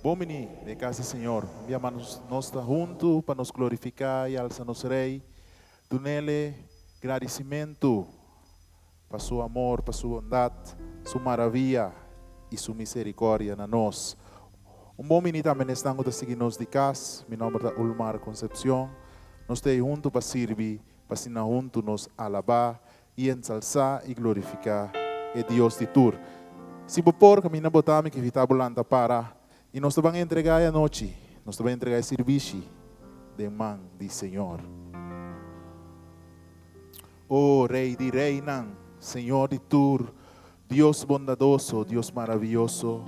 Bon bini den kas di Señor. Un bia mas nos ta huntu pa nos glorifiká i alsa nos Rei. Dunele gradisimentu pa su amor, pa su bondat, su maravia i su miserikòrdia na nos. Un bon bini tambe na esnan ku ta sigui nos di kas. Mi nòmber ta Ulmar Concepcion. Nos ta ei huntu pa sirbi, pa asina huntu nos alabá i ensalsá i glorifiká e Dios di tur. Si bo por, kaminda bo ta, mi ke invitá bo lanta para i nos ta ban entregá e anochi, nos ta ban entregá e sirbishi den man di Señor. O Rei di reinan, Señor di tur, Dios bondadoso, Dios maravioso,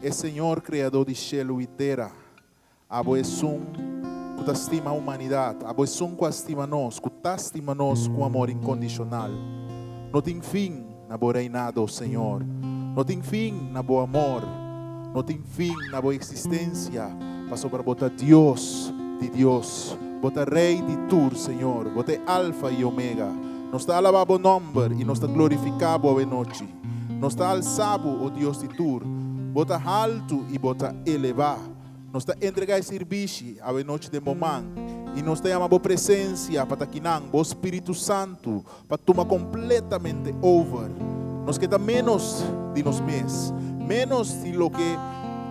e Señor Kreadó di shelu i tera, Abo esun ku ta stima humanidat, abo esun ku a stima nos, ku ta stima nos ku amor inkondishonal. No tin fin na bo reinado, Señor. No tin fin na bo amor. No tin fin na bo eksistensia, pasobra bo ta Dios di Dios. Bo ta Rei di tur, Señor. Bo ta e Alfa i Omega. Nos ta alabá bo nòmber i nos ta glorifiká bo awenochi. Nos ta alsá bo, o Dios di tur. Bo ta haltu i bo ta elevá. Nos ta entregá e sirbishi awe nochi den bo man, i nos ta yama bo presensia pa ta kinan, bo Spiritu Santu, pa tuma kompletamente over. Nos ke ta ménos di nos mes, ménos di loke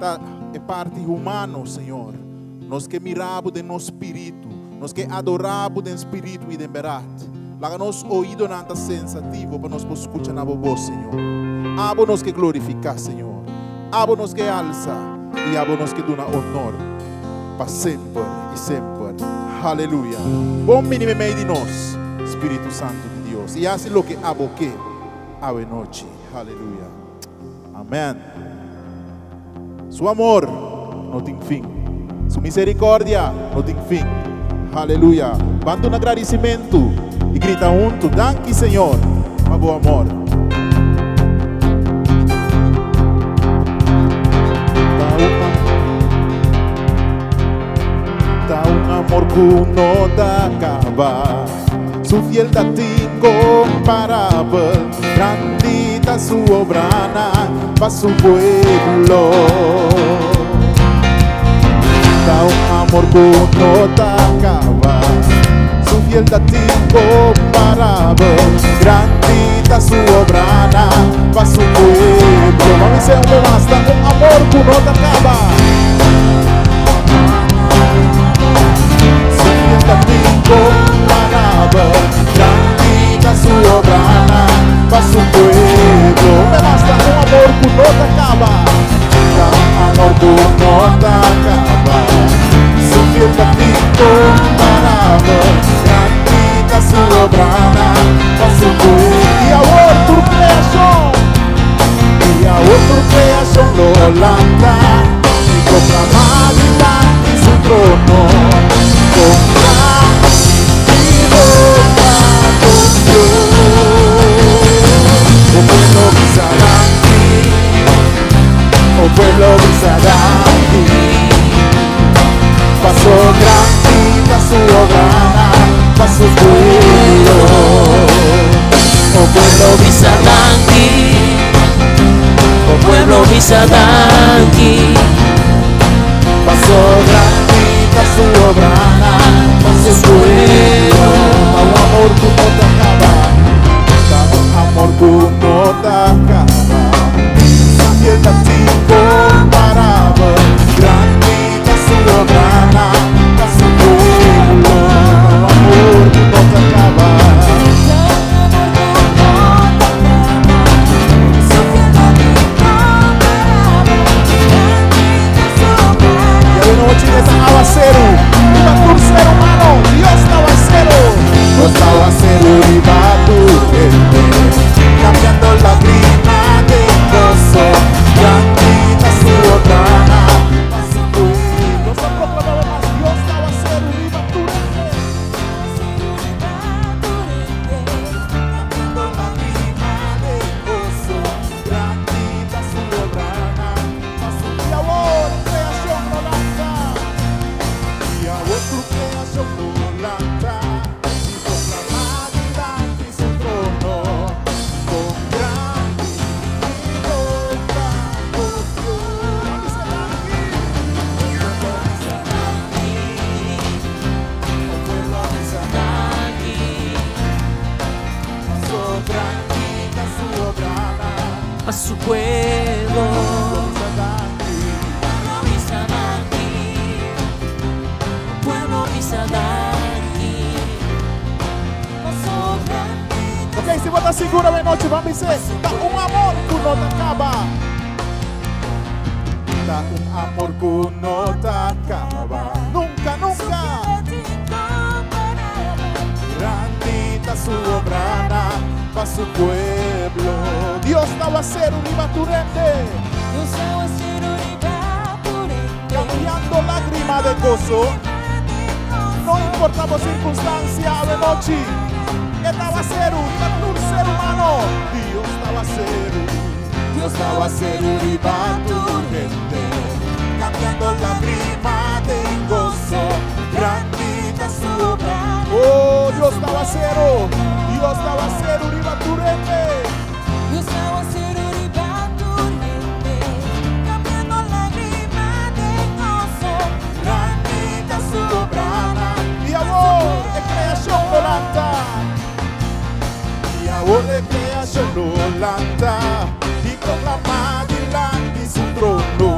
ta e parti humano, Señor. Nos ke mira bo den nos spiritu. Nos ke adorá bo den spiritu i den bèrdat. Laga nos oidonan ta sensativo pa nos por skucha na bo bos, Señor. Abo nos ke glorifiká, Señor. Abo nos ke alsa i abo nos ke duna onor pa semper i semper. Haleluya! Bon bini meimei di nos, Spiritu Santu di Dios, i hasi loke abo ke awe nochi. Haleluya! Amen. Su amor no tin fin. Su misericordia no tin fin. Haleluya. Ban duna gradisimentu i grita huntu, Danki, Señor, pa bo amor. Ta un amor ku no ta kaba. Su fieldad incomparabel. Grandi ta su obranan pa su pueblo. Ta un amor ku no ta kaba. Su fieldad incomparabel. Grandi ta su obranan pa su pueblo. Mami sea un mas, ta un amor ku no ta kaba. Su fieldad incomparabel. Grandi ta su obranan pa su pueblo. Me basta un amor ku no ta kaba. Ta un amor ku no ta kaba. Su fieldad incomparabel. Grandi ta su obranan pa su pueblo. I awor tur kreashon, i awor tur kreashon lo lanta i proklamá dilanti su trono. Kon grandi O pueblo bisa danki, o pueblo bisa danki. Paso grandi ta su obrana pa su pueblo. O pueblo bisa danki, o pueblo bisa danki. Paso grandi ta su obrana pa su pueblo. Ta un amor ku no ta kaba, ta un amor ku no ta kaba. Su fieldad incomparabel, grandi ta su obrana pa su pueblo. Ta un amor ku no ta kaba. Su fieldad incomparabel. pueblo. Bisa danki. Pueblo bisa danki. Pueblo bisa danki. Ok, si bo ta sigur awe nochi, ban bisa, ta un amor ku no ta kaba. Ta un amor ku no ta kaba. Nunka, nunka. Grandi ta su obranan pa su pueblo. Dios ta áwaseru riba tur hende. Kambiando lágrima den goso. No importá bo sirkunstansia awe nochi. E ta áwaseru riba tur ser humano. Dios ta áwaseru. Dios ta áwaseru riba tur hende. Kambiando lágrima den goso. Grandi ta su obra. Oh, Dios ta áwaseru. Dios ta áwaseru riba tur hende. Dios ta áwaseru riba tur hende, kambiando lágrima den goso. Grandi ta su obra. I awor, e kreashon lo lanta. I awor e kreashon lo lanta. I proklamá dilanti su trono.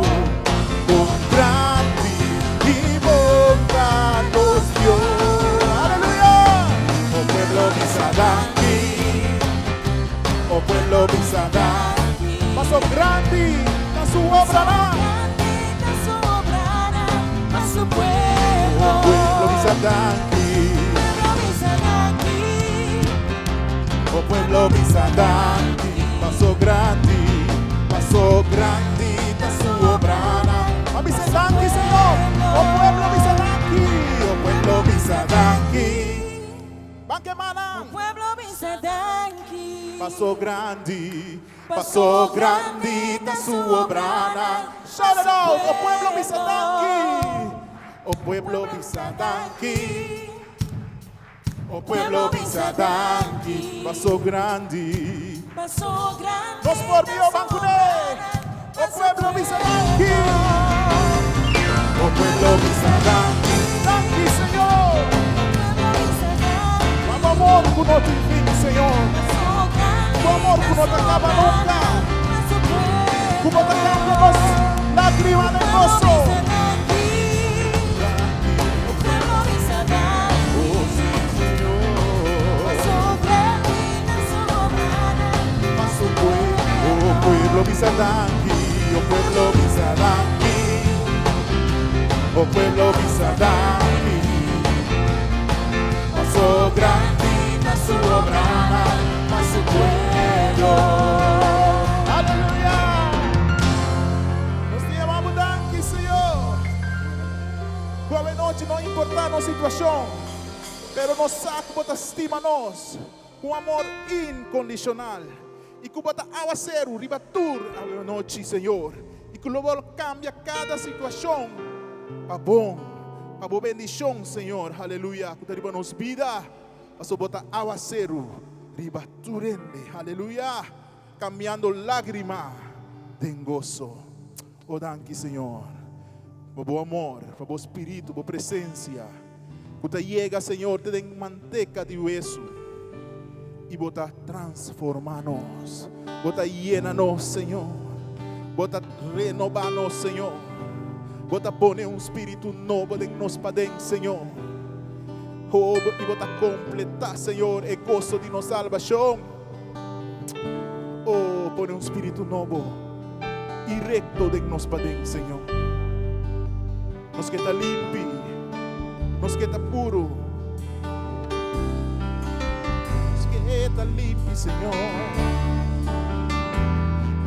Kon grandi i bon ta nos Dios. Aleluya! O pueblo bisa danki. O pueblo bisa danki. Paso grandi ta su obranan. Grandi ta su obranan, pa su pueblo. O pueblo bisa danki. Pueblo bisa danki. O pueblo bisa danki. Paso grandi, paso grandi ta su obranan. Ban bisa danki, Señor. O pueblo bisa danki. O pueblo bisa danki. Ban ke manan. Pueblo bisa danki. Paso grandi, paso grandi ta su obranan. Shout it out, o pueblo bisa danki. O pueblo bisa danki. O pueblo bisa danki. Paso grandi. Paso grandi. Nos por Dios, ban kuné. O pueblo bisa danki. O pueblo bisa danki. Danki, Señor. Pueblo bisa danki. Pa amor ku no tin fin, Señor. Paso grandi. Tu amor ku no ta kaba nunka. Ku bo ta kambia nos lágrima den goso. Pueblo bisa danki. Pueblo bisa danki. Oh, sí, Señor. Paso grandi ta su obranan. Pa su pueblo, oh pueblo bisa danki, oh pueblo bisa danki, oh pueblo bisa danki. Paso grandi ta su obranan, pa su pueblo. Aleluya. Nos ta yama danki, Señor. Ku awe nochi no importá nos situashon, pero nos sa ku bo ta stima nos ku amor inkondishonal. I ku bo ta áwaseru riba tur awe nochi, Señor. I ku lo bo kambia kada situashon pa bon, pa bo bendishon, Señor. Aleluya. Ku ta riba nos bida, paso bo ta áwaseru riba tur hende. Aleluya. Kambiando lágrima den goso. Oh, danki, Señor. Pa bo amor, pa bo spiritu, bo presensia. Ku ta yega, Señor, te den manteka di wesu. I bo ta transformá nos. Bo ta yena nos, Señor. Bo ta renobá nos, Señor. Bo ta pone un spiritu nobo den nos paden, Señor. Oh, i bo ta kompletá, Señor, e goso di nos salbashon. Oh, pone un spiritu nobo i rekto den nos paden, Señor. Nos ke ta limpi, nos ke ta puru. Nos ke ta limpi, Señor.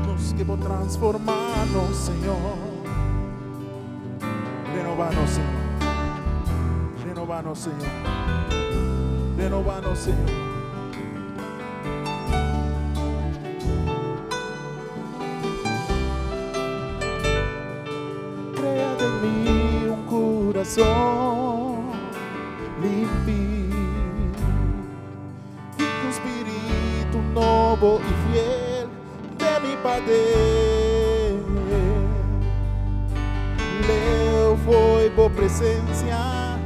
Nos ke bo transformá nos, Señor. Renobá nos, Señor. Renobá nos, Señor. Renobá nos, Señor. Krea den mi un kurason limpi i ku spiritu nobo i fiel den mi paden. Leu fo'i bo presensia,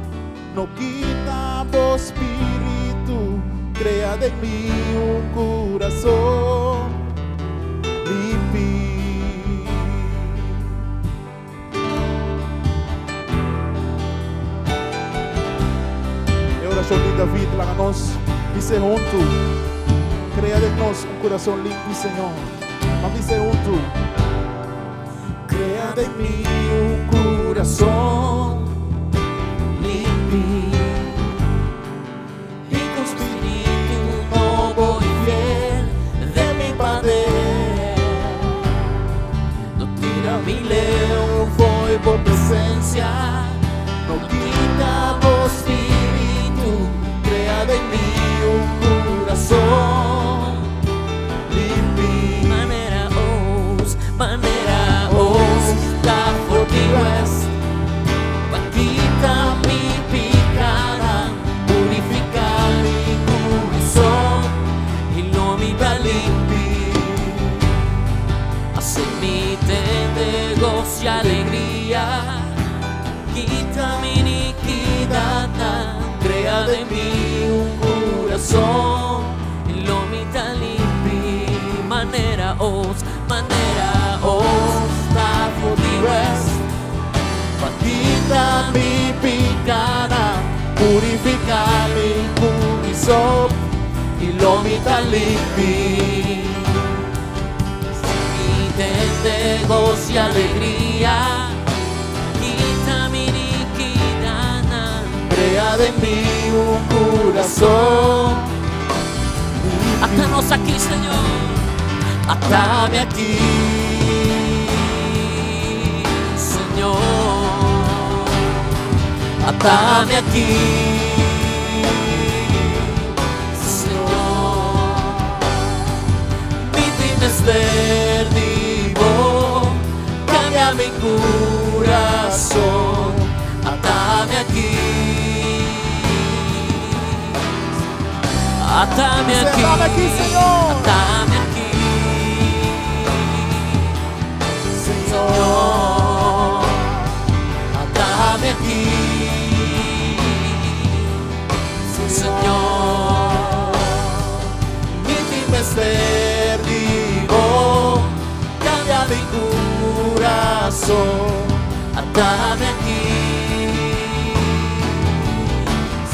no kita bo spiritu, krea den mi un kurason limpi. orashon di David, laga nos bis'é huntu, Krea den nos un kurason limpi, Señor. Ban bis'é huntu. Krea den mi un kurason limpi i ku un spiritu nobo i fiel den mi pader. No tira mi leu fo'i bo presensia, no kita bo spiritu, krea den mi un kurason limpi. Manera os, manera os ta for di west, pa kita mi pikánan, purifiká mi kurason i lo mi ta limpi. Hasi mi tende goso i alegria, kita mi inikidatnan, krea den mi un kurason i lo mi ta limpi. Manera os, manera os ta for di west, Pa kita mi pikánan, purifiká mi kurason i lo mi ta limpi. Mi tende goso i alegria, kita mi inikidatnan, Krea den mi un kurason Ata nos aki, Señor. Ata mi aki, Señor. Ata mi aki, Señor. Mi tin mester di bo, kambia mi kurason. Ata mi aki. Ata mi aki. Ata mi aki, Señor. Ata mi aki. Señor. Ata mi aki. Señor. Mi tin mester di bo, kambia mi kurason. Ata mi aki.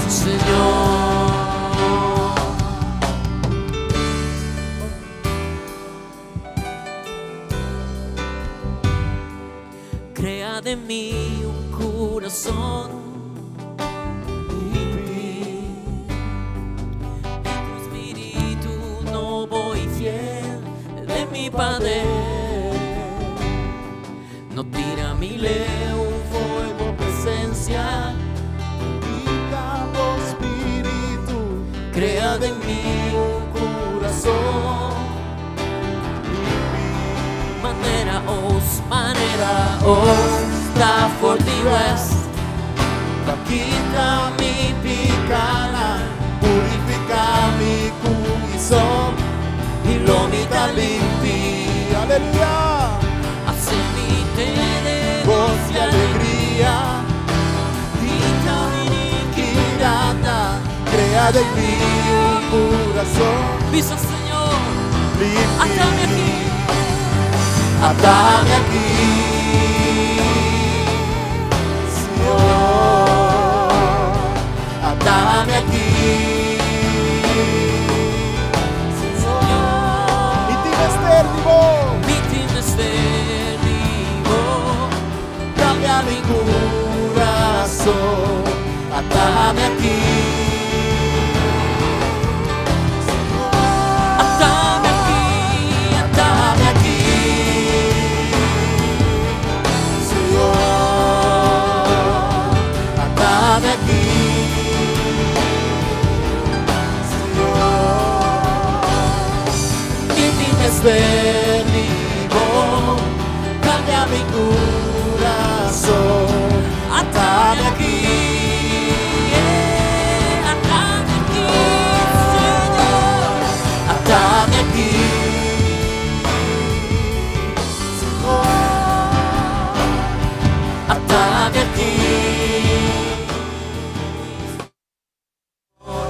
Señor. Krea den mi un kurason limpi i un spiritu nobo i fiel den mi pader. No tira mi leu fo'i bo presensia, Kita bo spiritu, krea den mi un kurason manera os, manera os ta for di west, Pa kita mi pikánan, purifiká mi kurason i lo mi ta limpi. Aleluya. Hasi mi tende Goso i alegria, kita mi inikidatnan, krea den mi un kurason Bisa, Señor. Limpi. Ata mi aki. Ata mi aki, Señor. Ata mi aki, Señor. Mi tin mester di bo, Mi tin mester di bo, kambia mi kurason. Ata mi aki. Ata mi aki, Ata mi aki, Señor. Ata mi aki, Señor. Mi tin mester di bo, Kambia mi kurason. Ata mi aki, ata mi aki, Señor. Ata mi aki, Señor. Ata mi aki.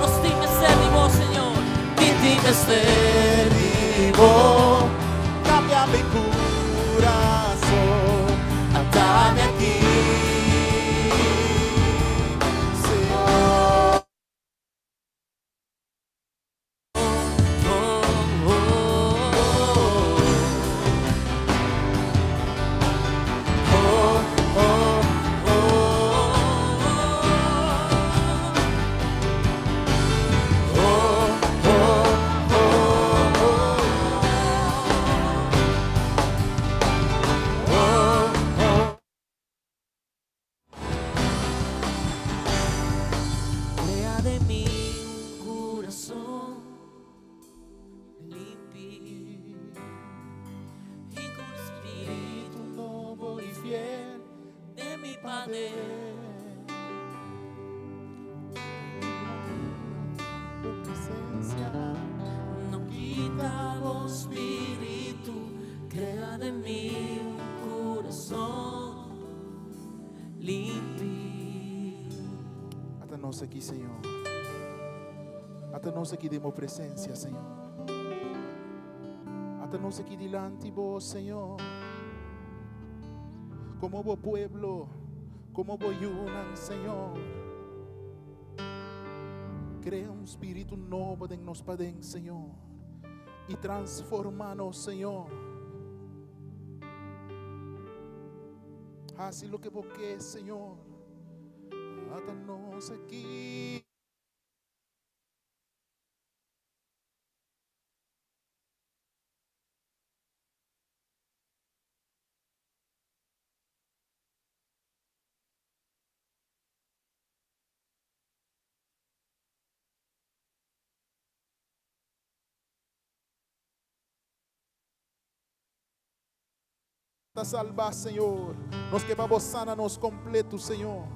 Nos tin mester di bo, Señor. Mi tin mester di bo, kambia mi kurason. Ata mi aki, Señor. paden. Bo presensia. No kita bo spiritu, krea den mi un kurason limpi. Ata nos aki, Señor. Ata nos aki den bo presensia, Señor. Ata nos aki dilanti bo, Señor. Komo bo pueblo, komo bo yunan, Señor. Krea un spiritu nobo den nos paden, Señor. I transforma nos, Señor. Hasi loke bo ke, Señor. Ata nos aki. Ta salba, Señor. Nos ke pa Bo sana nos kompletu, Señor.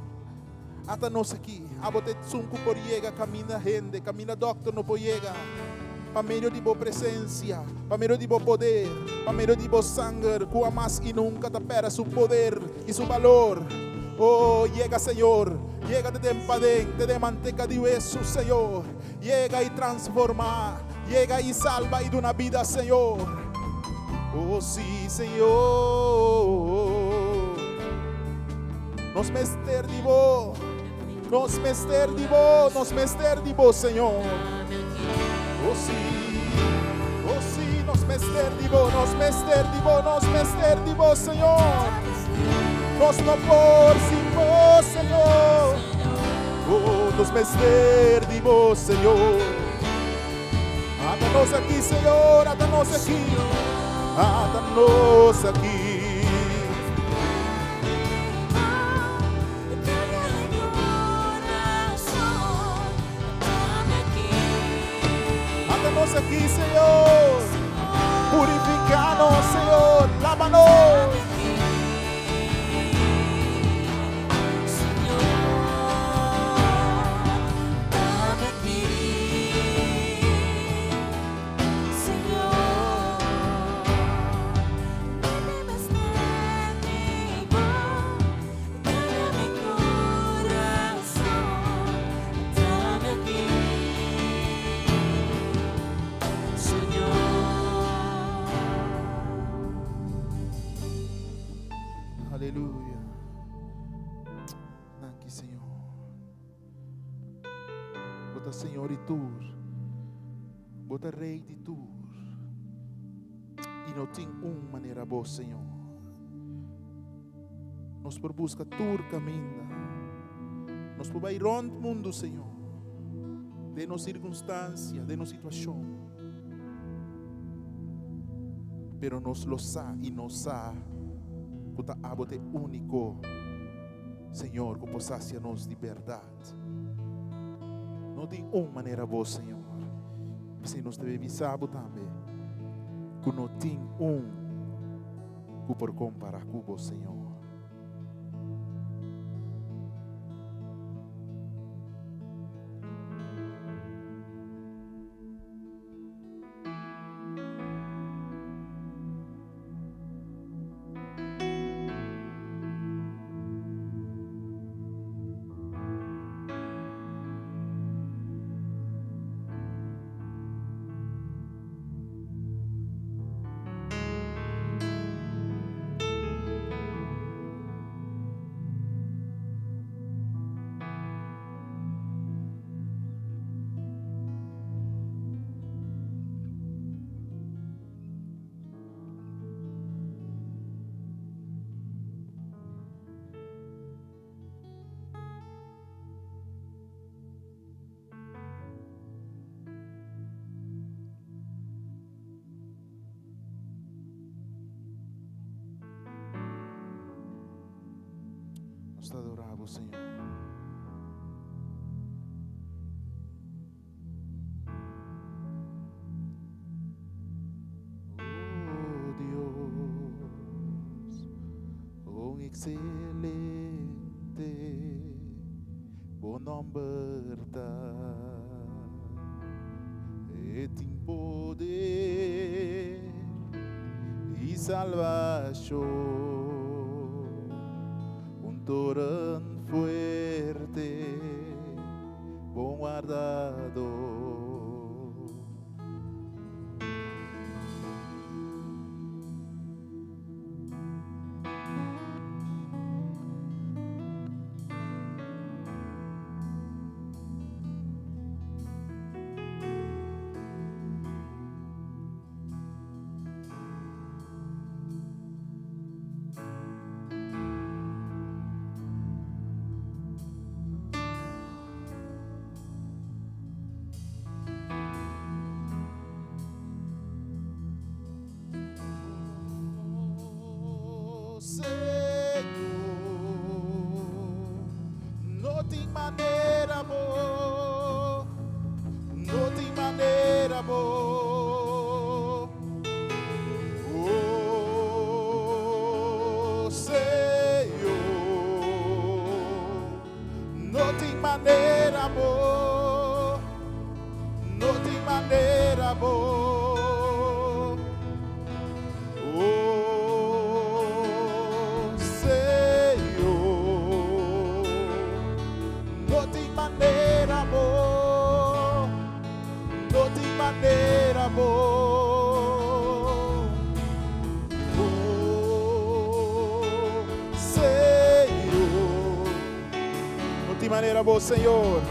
Ata nos aki. Abo ta esun ku por yega kaminda hende, kaminda dòkter no por yega. Pa medio di Bo presensia, pa medio di Bo poder, pa medio di Bo sanger ku hamas i nunka ta pèrdè su poder i su balor. Oh, yega, Señor. Yega te den paden, te den manteka di wesu, Señor. Yega i transformá. Yega i salba i duna bida, Señor. Oh, sí, Señor. Nos mester di Bo. Nos mester di Bo. Nos mester di Bo, Señor. Oh, sí. Oh, sí, nos mester di Bo. Nos mester di Bo. Nos mester di Bo, Señor. Nos no por sin Bo, Señor. Oh, nos mester di Bo, Señor. Ata nos aki, Señor, ata nos aki. Ata nos aki. Ata nos aki, Señor. Purifica nos, Señor. Lava nos. Aleluya. Danki, Señor. Bo ta Señor di tur. Bo ta Rey di tur. I no tin un manera bo, Señor. Nos por busca tur caminda. Nos por bai rond mundo, Señor. Den nos circunstancia, den nos situacion. Pero nos lo sa i nos sa ku ta abo ta e úniko Señor ku por sasia nos di bèrdat. No tin un manera bo, Señor. P'esei nos debe bisa bo tambe ku no tin un ku por kompará ku bo, Señor. Nos ta adorá bo, Señor. Oh Dios, un excelente. Excelente bo nomber ta. E tin poder i salbashon. Un toren fuerte, bon wardador. Oh, Señor, no tin manera bo, no tin manera bo. Oh, Señor, no tin manera bo, no tin manera bo. Oh, Señor, no tin manera bo, no tin manera bo. Oh, Señor, no tin manera bo, Señor.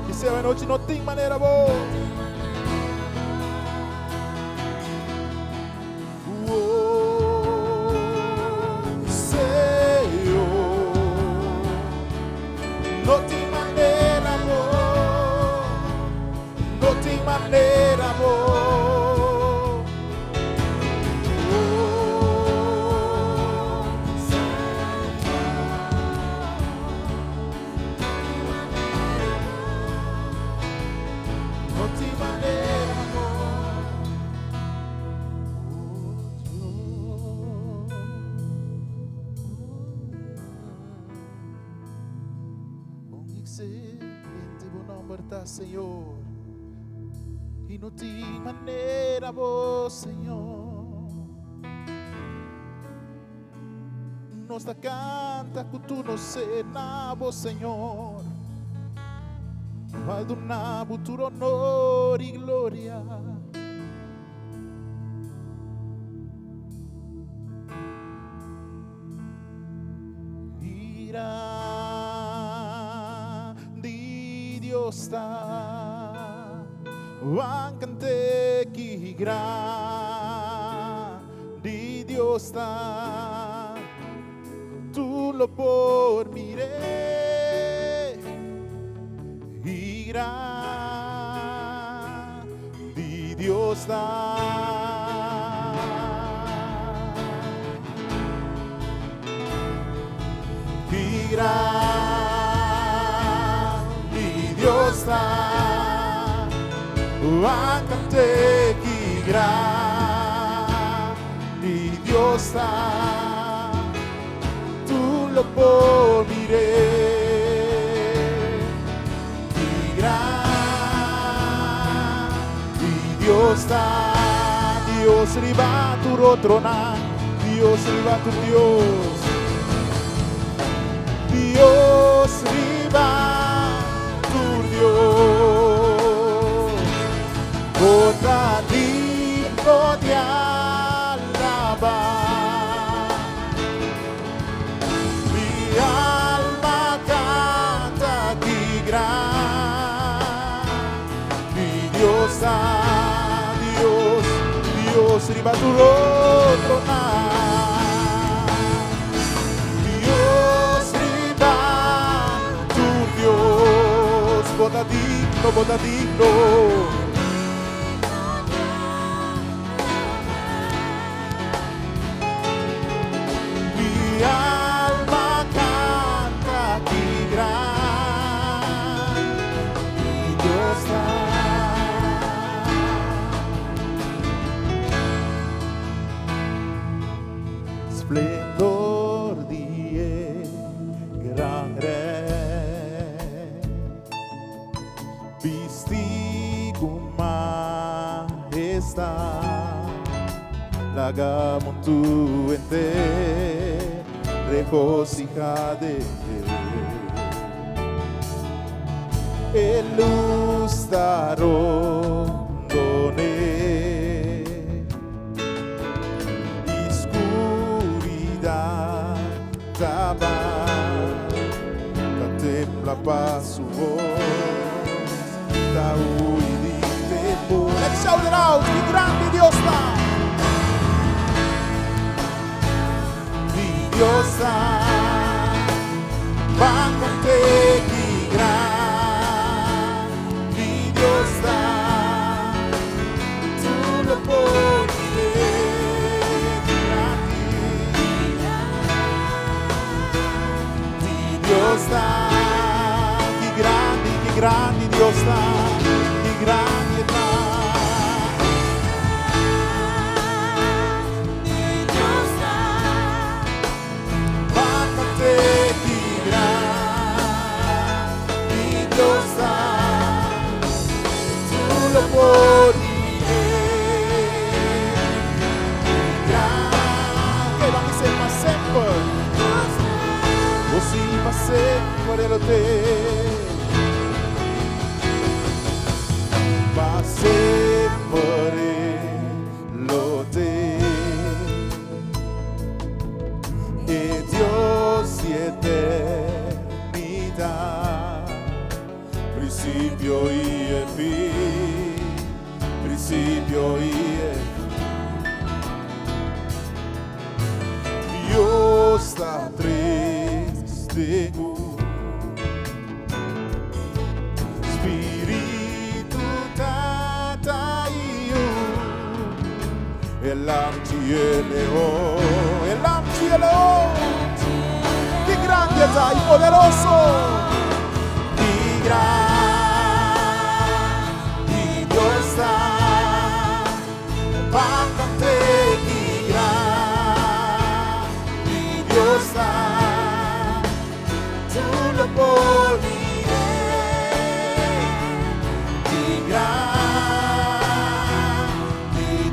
Bis'é anochi no tin manera bo. Oh, Señor, no tin manera bo, no tin manera bo. Oh, No tin manera bo. Oh, Dios. Un excelente bo nomber ta, Señor. I no tin manera bo, Señor. Nos ta canta cu tur nos ser na bo, Señor. Pa duna bo tur honor y gloria. Grandi Dios ta, ban cant'é ki grandi Dios ta, tur lo por mir'é. I grandi Dios ta. I grandi Dios ta, ban cant'é ki grandi Dios ta, tur lo por mir'é. Ki grandi Dios ta, Dios riba tur otronan, Dios riba tur Dios. Dios riba tur Dios. Bo ta digno di alabá. Mi alma canta ki grandi Dios ta, Dios, Dios riba tur otronan. Dios riba tur Dios, bo ta digno, bo ta digno. Mi alma canta ki grandi Dios ta. Splendor di e Mundu henter regosihá den dje. E lus ta rondon'é i skuridat ta bai. Ta tembla pa su bos, ta hui di temor. Let's shout it out, ki grandi Dios ta! Mi Dios ta, ban cont'é ki grandi Dios ta, tur lo por mir'é, ki grandi Dios ta, ki grandi, ki grandi Dios ta, ki grandi E ta. Dios ta, Ban cont'é ki grandi Dios ta, tur lo por mir'é. Grandi, ban bisa pa semper, o si pa semper E lo t'ei. Pa semper E lo t'ei. E Dios di eternidat, prinsipio i e fin, prinsipio i e fin. Dios ta tres den un. Spiritu, Tata i Yu. E Lamchi e Leon, e Lamchi e Leon. Ki grandi E ta i poderoso. Ki grandi Dios ta. Ban cont'é ki grandi Dios ta. Tur lo por mir'é. Ki grandi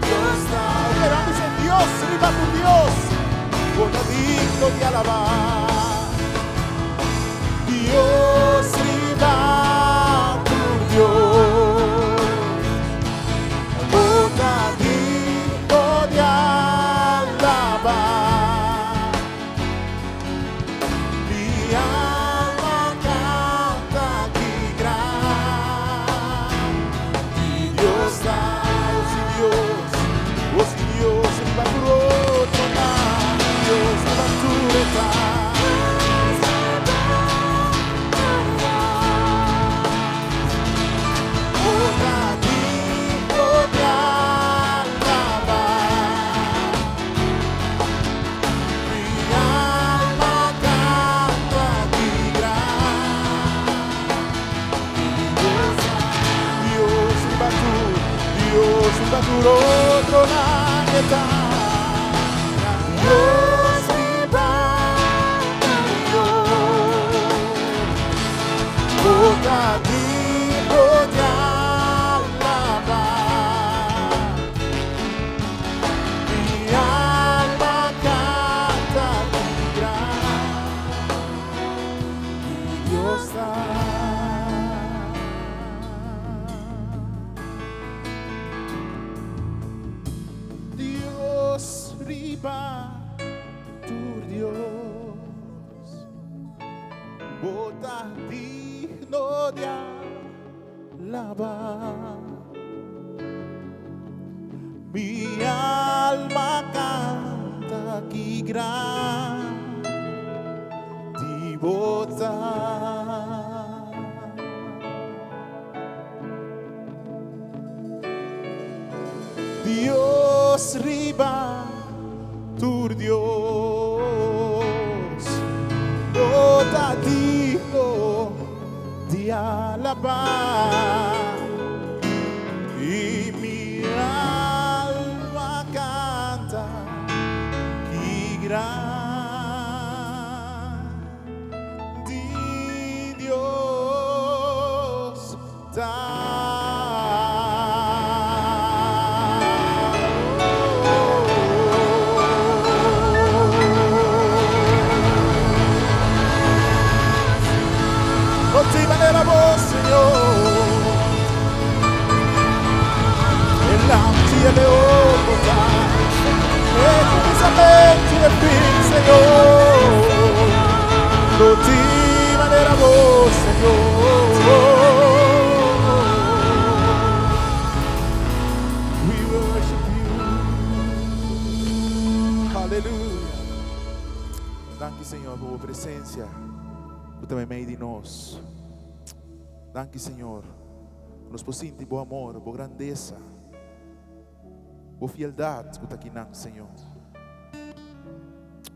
Dios ta. Ban bisa Dios, riba tur Dios. Bo ta digno di alabá. Dios riba tur Dios. Bo ta digno di alabá. Mi alma kanta ki grandi Dios ta, o si Dios, o si Dios, riba tur otro nòmber, Dios riba tur e ta. Bo ta digno di alabá. Mi alma kanta ki grandi Dios ta. Dios riba tur, Dios riba tur otro nòmber ta. Dios riba Dios. Bo ta digno di alabá. Mi alma kanta ki grandi Dios ta. Dios riba tur Dios. Bo ta digno di alabá. Mi alma kanta ki grandi Bo ta. Dios riba tur Dios. Bo ta digno di alabá. I mi alma kanta ki grandi Dios ta. No tin manera bo, Señor. We worship you. Hallelujah. Danki, Señor, pa bo presencia ku ta meimei di nos. Danki, Señor, ku nos por sinti bo amor, bo grandesa. Bo fieldat ku ta kinan, Señor.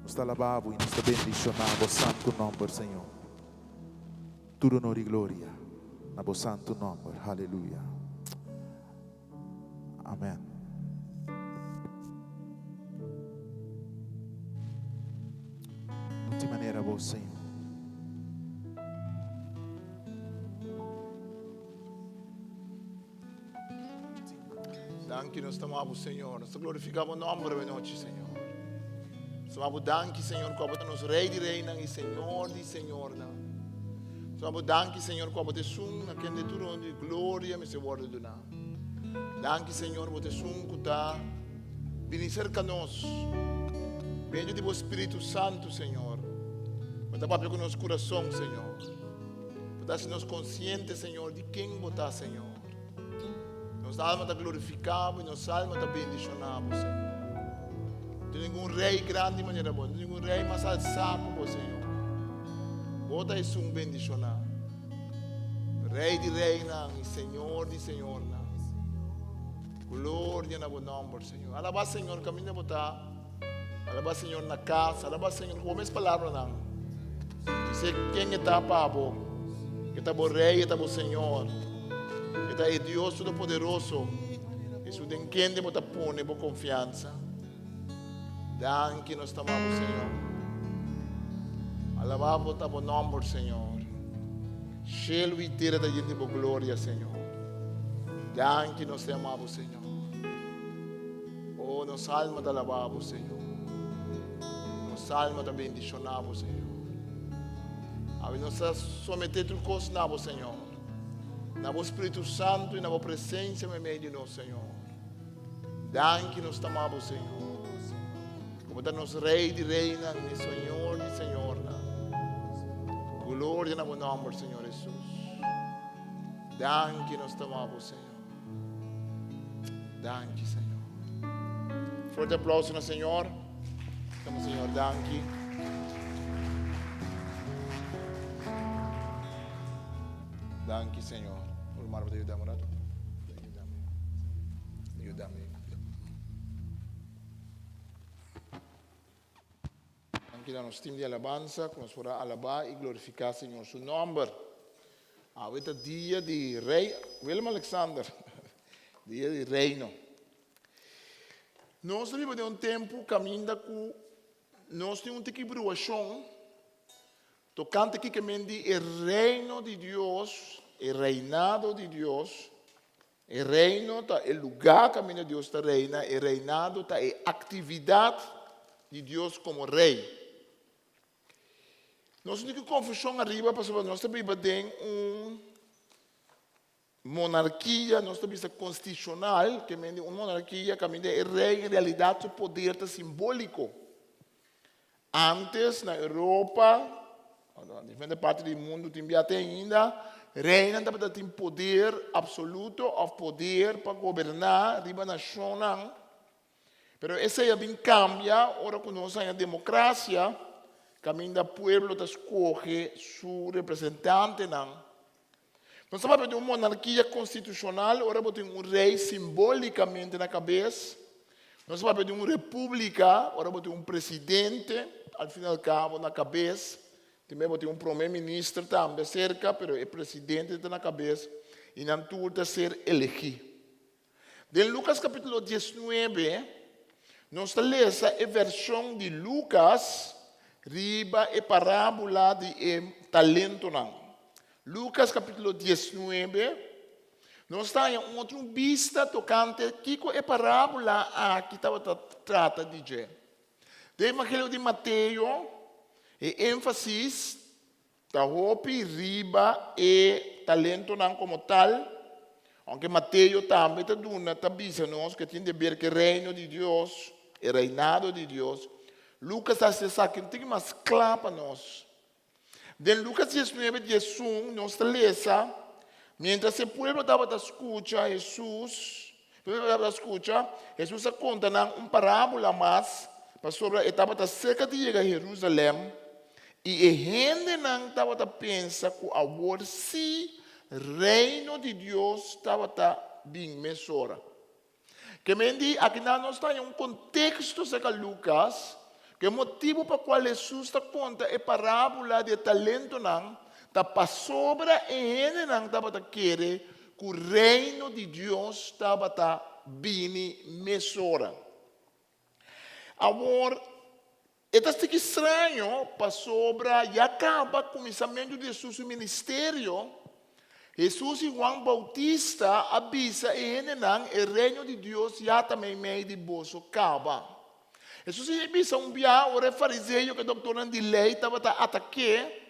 Nos ta alabá Bo i nos ta bendishoná Bo santu nòmber, Señor. Tur honor i gloria na Bo santu nòmber. Haleluya. Amèn. No tin manera Bo, Señor. Danki nos ta amabo Señor. Nos ta glorifica bo nomber awe nochi, Señor. Nos ta amabo danki, Señor, ku abo ta nos Rey di Reynan i Señor di Señornan. Nos ta amabo danki, Señor, ku abo ta esun na kende tur honor i gloria mester wòrdu duná. Danki, Señor, bo ta esun ku ta bini serka nos medio di bo Spiritu Santu, Señor. Bo ta papia ku nos kurason, Señor. Bo ta hasi nos konsiente, Señor, di ken Bo ta, Señor. Nos alma ta glorifiká Bo i nos alma ta bendishoná Bo, Señor. No tin ningun rei grandi manera Bo, no tin ningun rei mas alsá ku Bo, Señor. Bo ta esun bendishoná, Rei di reinan i Señor di señornan. Gloria na Bo nòmber, Señor. Alabá Señor kaminda Bo ta. Alabá Señor na kas, alabá Señor ku bo mes palabranan. Bis'é ken e ta pa bo. E ta bo Rei, e ta bo Señor. E ta e Dios Todopoderoso, esun den kende bo ta pone bo konfiansa. Danki nos ta ama bo, Señor. Alabá bo ta bo nòmber, Señor. Shelu i tera ta yen di bo gloria, Señor. Danki nos ta ama bo, Señor. Oh, nos alma ta alabá Bo, Señor. Nos alma ta bendishoná Bo, Señor. Awe nos ta someté tur kos na Bo, Señor. Na Bo Spiritu Santu i na Bo presensia meimei di nos, Señor. Danki nos ta ama Bo, Señor. Ku Bo ta nos Rei di reinan i Señor di señornan. Gloria na Bo nòmber, Señor Hesus. Danki nos ta ama Bo, Señor. Danki, Señor. Fuerte aplauso na Señor. Damos Señor danki. Danki, Señor. Ulmar, bo ta yuda un rato? Yuda mi. Yuda mi. Danki na nos team di alabansa ku nos por a alabá i glorifiká Señor su nòmber. Awe ta dia di Rei Willem Alexander, dia di Reino. Nos ta biba den un tempu kaminda ku nos tin un tiki bruashon tokante kiko men di e Reino di Dios, e reinado di Dios. E Reino ta e lugá kaminda Dios ta reina, e reinado ta e aktividat di Dios komo Rei. Nos no tin ku konfushon ariba pasobra nos ta biba den un monarkia, nos ta bisa konstitushonal, ke mende un monarkia kaminda e rei en realidat su poder ta simbóliko. Antes na Europa, na diferente parti di mundu tin bia te ainda, reinan tabata tin poder absoluto òf poder pa goberná riba nashonnan. Pero esei a bin kambia ora ku nos haña demokrasia, kaminda pueblo ta skohe su representantenan. Nos ta papia di un monarkia konstitushonal ora bo tin un rei simbólikamente na kabes. Nos ta papia di un repúblika ora bo tin un presidente al fin al kabo na kabes. Tin bes bo tin un prome minister tambe serka, pero e presidente ta na kabes i nan tur ta ser elegí. Den Lukas kapítulo diesnuebe nos ta lesa e vershon di Lukas riba e parábola di e talentonan. Lukas kapítulo diesnuebe nos ta haña un otro bista tokante kiko e parábola aki tabata trata di dje. Den Evangelio di Mateo e énfasis Ta hopi riba e talentonan komo tal, ounke Mateo tambe ta duna ta bisa nos ku e tin deber ku e Reino di Dios, e reinado di Dios. Lukas ta hasi esaki un tiki mas kla pa nos. Den Lucas 19, 11 nos ta lesa, Mientras e pueblo tabata skucha Hesus, pueblo tabata skucha, Hesus a konta nan un parábola mas, pasobra e tabata serka di yega Herusalèm, i e hendenan tabata pensa ku awor sí Reino di Dios tabata bin mesora. Ke men di, akinan nos ta haña un konteksto serka Lukas, ku e motibu pa kual Hesus ta konta e parábula di e talentonan ta pasobra e hendenan tabata kere ku Reino di Dios tabata bini mesora. Awor, e ta siki straño pasobra ya kaba kuminsamentu di Hesus su ministerio, Hesus i Juan Boutista a bisa e hendenan, E Reino di Dios ya ta meimei di boso kaba. Hesus a bisa un bia ora e fariseo ku e doktornan di lei tabata atak'é,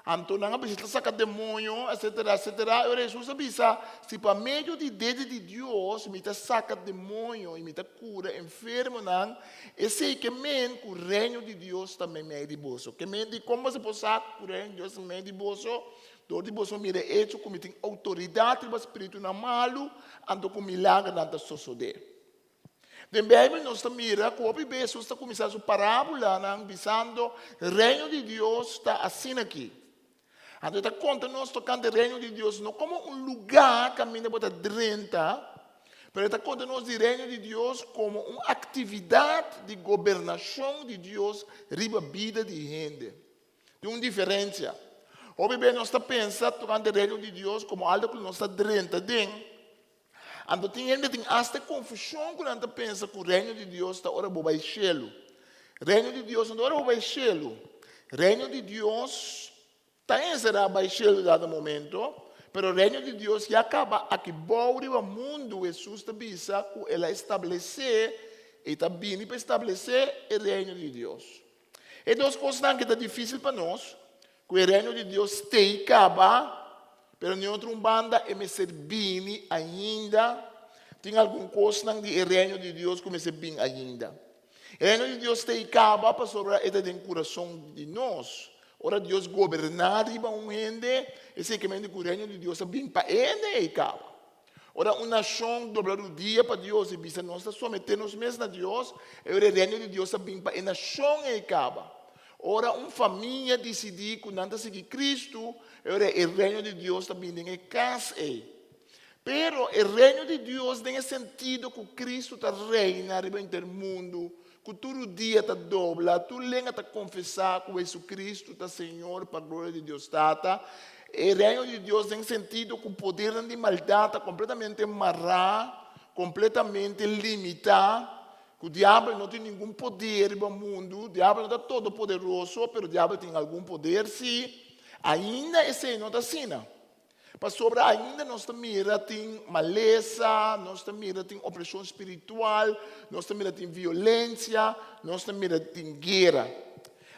Anto nan a bisa ta saka demoño, etsetera, etsetera. I ora Hesus a bisa, Si pa medio di dede di Dios mi ta saka demoño i mi ta kura enfermonan, esei ke men ku Reino di Dios ta meimei di boso. Ke men di kon boso por sa ku Reino di Dios ta meimei di boso? Dor di boso mira e echo ku mi tin outoridat riba spiritunan malu, anto ku milagernan ta sosodé. Den Bijbel nos ta mira ku hopi bes Hesus ta kuminsá su parábulanan bisando, Reino di Dios ta asina aki. Anto e ta konta nos tokante Reino di Dios no komo un lugá kaminda bo ta drenta, pero e ta konta nos di Reino di Dios komo un aktividat di gobernashon di Dios riba bida di hende. Tin un diferensia. Hopi bes nos ta pensa tokante Reino di Dios komo algu ku nos ta drenta den. Anto tin hende tin asta e konfushon ku nan ta pensa ku Reino di Dios ta ora bo bai shelu. Reino di Dios no ta ora bo bai shelu. Reino di Dios ta enserá bai shelu dado momento, pero Reino di Dios ya kaba aki bou riba mundu. Hesus ta bisa ku el a establesé i ta bini pa establesé e Reino di Dios. E dos kosnan ke ta difísil pa nos, ku e Reino di Dios stei kaba, pero n'e otro un banda e mester bini ainda. Tin algun kosnan di e Reino di Dios ku mester bin ainda. E Reino di Dios stei kaba pasobra e ta den kurason di nos. Ora Dios goberná riba un hende, esei ke mende ku Reino di Dios a bin pa e hende ei kaba. Ora un nashon dobla rudia pa Dios i bisa nos ta someté nos mes na Dios, e ora e Reino di Dios ta bin pa e nashon ei kaba. Ora un famia disidí ku nan ta sigui Kristu, e ora e Reino di Dios ta bin den e kas ei. Pero e Reino di Dios den e sentido ku Kristu ta reina riba henter mundu, ku tur rudia ta dobla, tur lenga ta konfesá ku Hesukristu ta Señor pa gloria di Dios Tata. E Reino di Dios den sentido ku podernan di maldat ta kompletamente mará, kompletamente limitá, ku diabel no tin ningun poder riba mundu, diabel no ta todopoderoso, pero diabel tin algun poder sí, ainda esei no ta asina. Pasobra ainda nos ta mira tin malesa, nos ta mira tin opreshon spiritual, nos ta mira tin violensia, nos ta mira tin guera.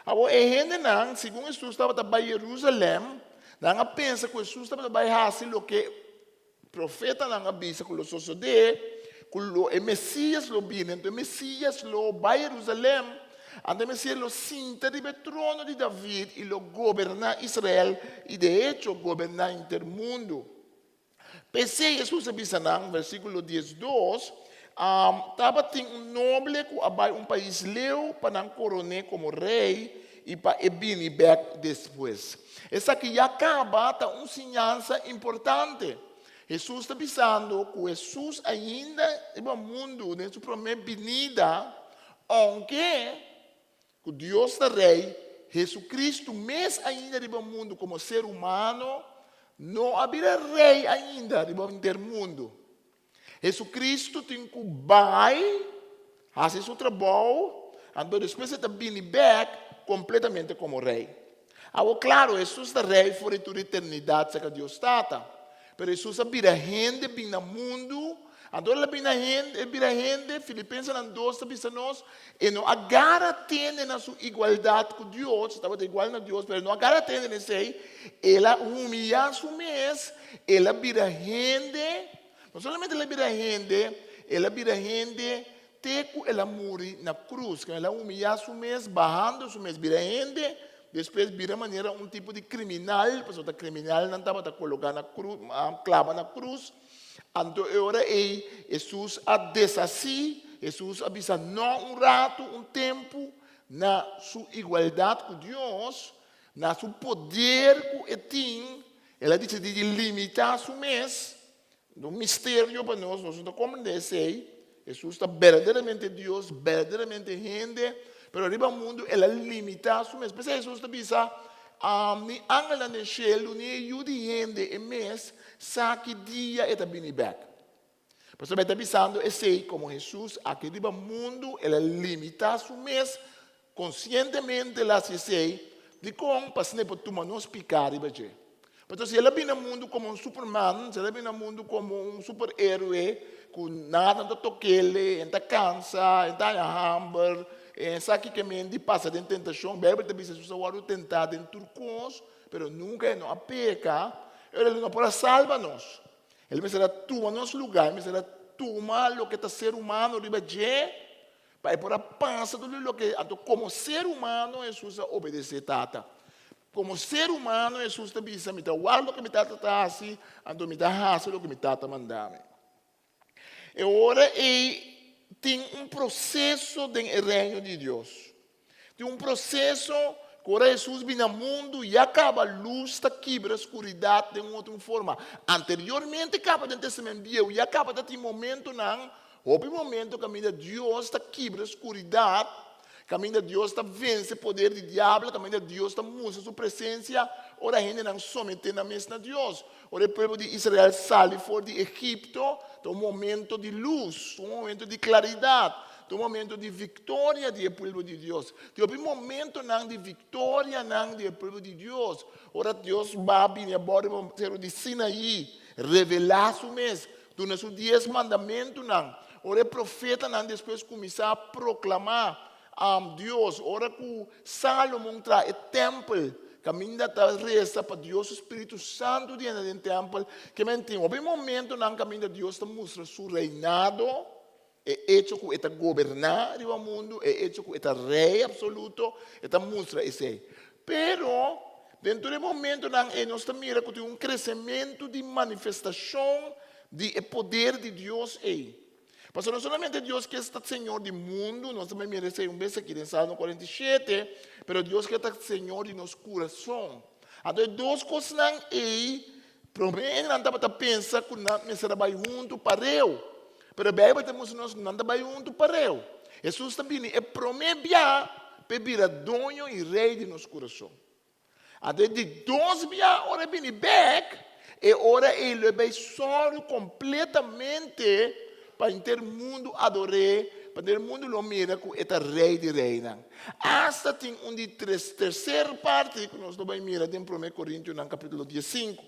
Awor e hendenan, segun Hesus tabata bai Jerusalèm, nan a pensa ku Hesus tabata bai hasi loke profetanan a bisa ku lo sosodé, ku lo e Mesias lo bini. Anto e Mesias lo bai Jerusalèm. Anto e Mesias lo sinta riba e trono di David i lo goberná Israel i de echo goberná henter mundu. P'esei Hesus a bisa nan, versíkulo diesdos, Tabatin un noble ku a bai un pais leu pa nan koron'é komo rei i pa e bini bèk despues. Esaki ya kaba ta un siñansa importante. Hesus ta bisando ku Hesus ainda riba mundu den su promé binida, Ounke ku Dios ta Rei, Hesukristu mes ainda riba mundu komo ser humano no a bira Rei ainda riba henter mundu. Hesukristu tin ku bai hasi su trabou, anto despues e ta bini bèk kompletamente komo Rei. Awor klaro, Hesus ta Rei for di tur eternidat serka Dios Tata. Pero Hesus a bira hende bin na mundu. Anto el a bin na hende, el bira hende, Filipensenan dos ta bisa nos, e no a gara tene na su igualdat ku Dios, e tabata igual na Dios, pero e no a gara tene na esei, el a humiyá su mes, el a bira hende, no solamente el a bira hende, el a bira hende te ku el a muri na krus, el a humiyá su mes, bahando su mes, bira hende. despues bira manera un tipo di kriminal, pasobra ta kriminalnan tabata kologá na krus, klaba na krus. Anto e ora ei Hesus a deshasí, Hesus a bisa nò un ratu, un tempu, na su igualdat ku Dios, na su poder ku e tin, el a disidí di limitá su mes. Un misterio pa nos, nos no ta komprendé esei. Hesus ta berdaderamente Dios, berdaderamente hende, pero riba mundu el a limitá su mes. P'esei Hesus ta bisa, Ni angelnan den shelu, ni e Yu di hende e mes sa ki dia e ta bini bèk. Pasobra e ta bisando esei komo Hesus aki riba mundu el a limitá su mes, konsientemente el a hasi esei, dikon? Pa asina e por tuma nos piká riba dje. Pasobra si el a bini na mundu komo un superman, si el a bini na mundu komo un superhéroe ku nada no ta tok'el, e no ta kansa, e no ta haña hamber, e no sa kiko men di pasa den tentashon, Beibel ta bisa Hesus a wòrdu tentá den tur kos, pero nunka e no a peka, e ora el no por a salba nos. El mester a tuma nos lugá, el mester a tuma loke ta ser humano riba dje pa e por a pasa tur loke. Anto komo ser humano Hesus a obedesé Tata. Komo ser humano Hesus ta bisa, Mi ta wak loke mi Tata ta hasi, anto mi ta hasi loke mi Tata manda mi. E ora ei tin un proseso den e Reino di Dios. Tin un proseso ku ora Hesus bini na mundu ya kaba lus ta kibra skuridat den un otro forma. Anteriormente kaba den Testament Bieu ya kaba ta tin momentonan, hopi momento kaminda Dios ta kibra skuridat, kaminda Dios ta vense poder di diabel, kaminda Dios ta mustra su presensia ora hendenan someté nan mes na Dios. Ora e pueblo di Israel sali for di Egipto, ta un momento di lus, un momento di klaridat, ta un momento di viktoria di e pueblo di Dios. Tin hopi momentonan di viktorianan di e pueblo di Dios. Ora Dios ba bini abou riba seru di Sinaí, revelá su mes, duna su dies mandamentunan. Ora e profetanan despues kuminsá proklamá Dios, ora ku Salomon traha e tèmpel, kaminda ta resa pa Dios su spiritu santu di hende den tèmpel, ke men tin hopi momentonan kaminda Dios ta mustra su reinado, e echo ku e ta goberná riba mundu, e echo ku e ta rei apsoluto, e ta mustra esei. Pero, den tur e momentonan ei nos ta mira ku tin un kresementu di manifestashon di e poder di Dios ei. Pasobra no solamente Dios ke ta Señor di mundu, nos ta bai mira esei un bes aki den Salmo 47, pero Dios ke ta Señor di nos kurason. Anto e dos kosnan ei, promé nan tabata pensa ku nan mester a bai huntu pareu. Pero Beibel ta mustra nos ku nan ta bai huntu pareu. Hesus ta bini e promé bia pa e bira doño i rei di nos kurason. Anto e di dos bia ora e bini bek, e ora ei lo e bai sòru kompletamente pa henter mundu ador'é, pa henter mundu lo mira ku e ta Rei di reinan. Asta tin un di tres terser parti ku nos lo bai mira den Promé Korintionan kapítulo diesinku.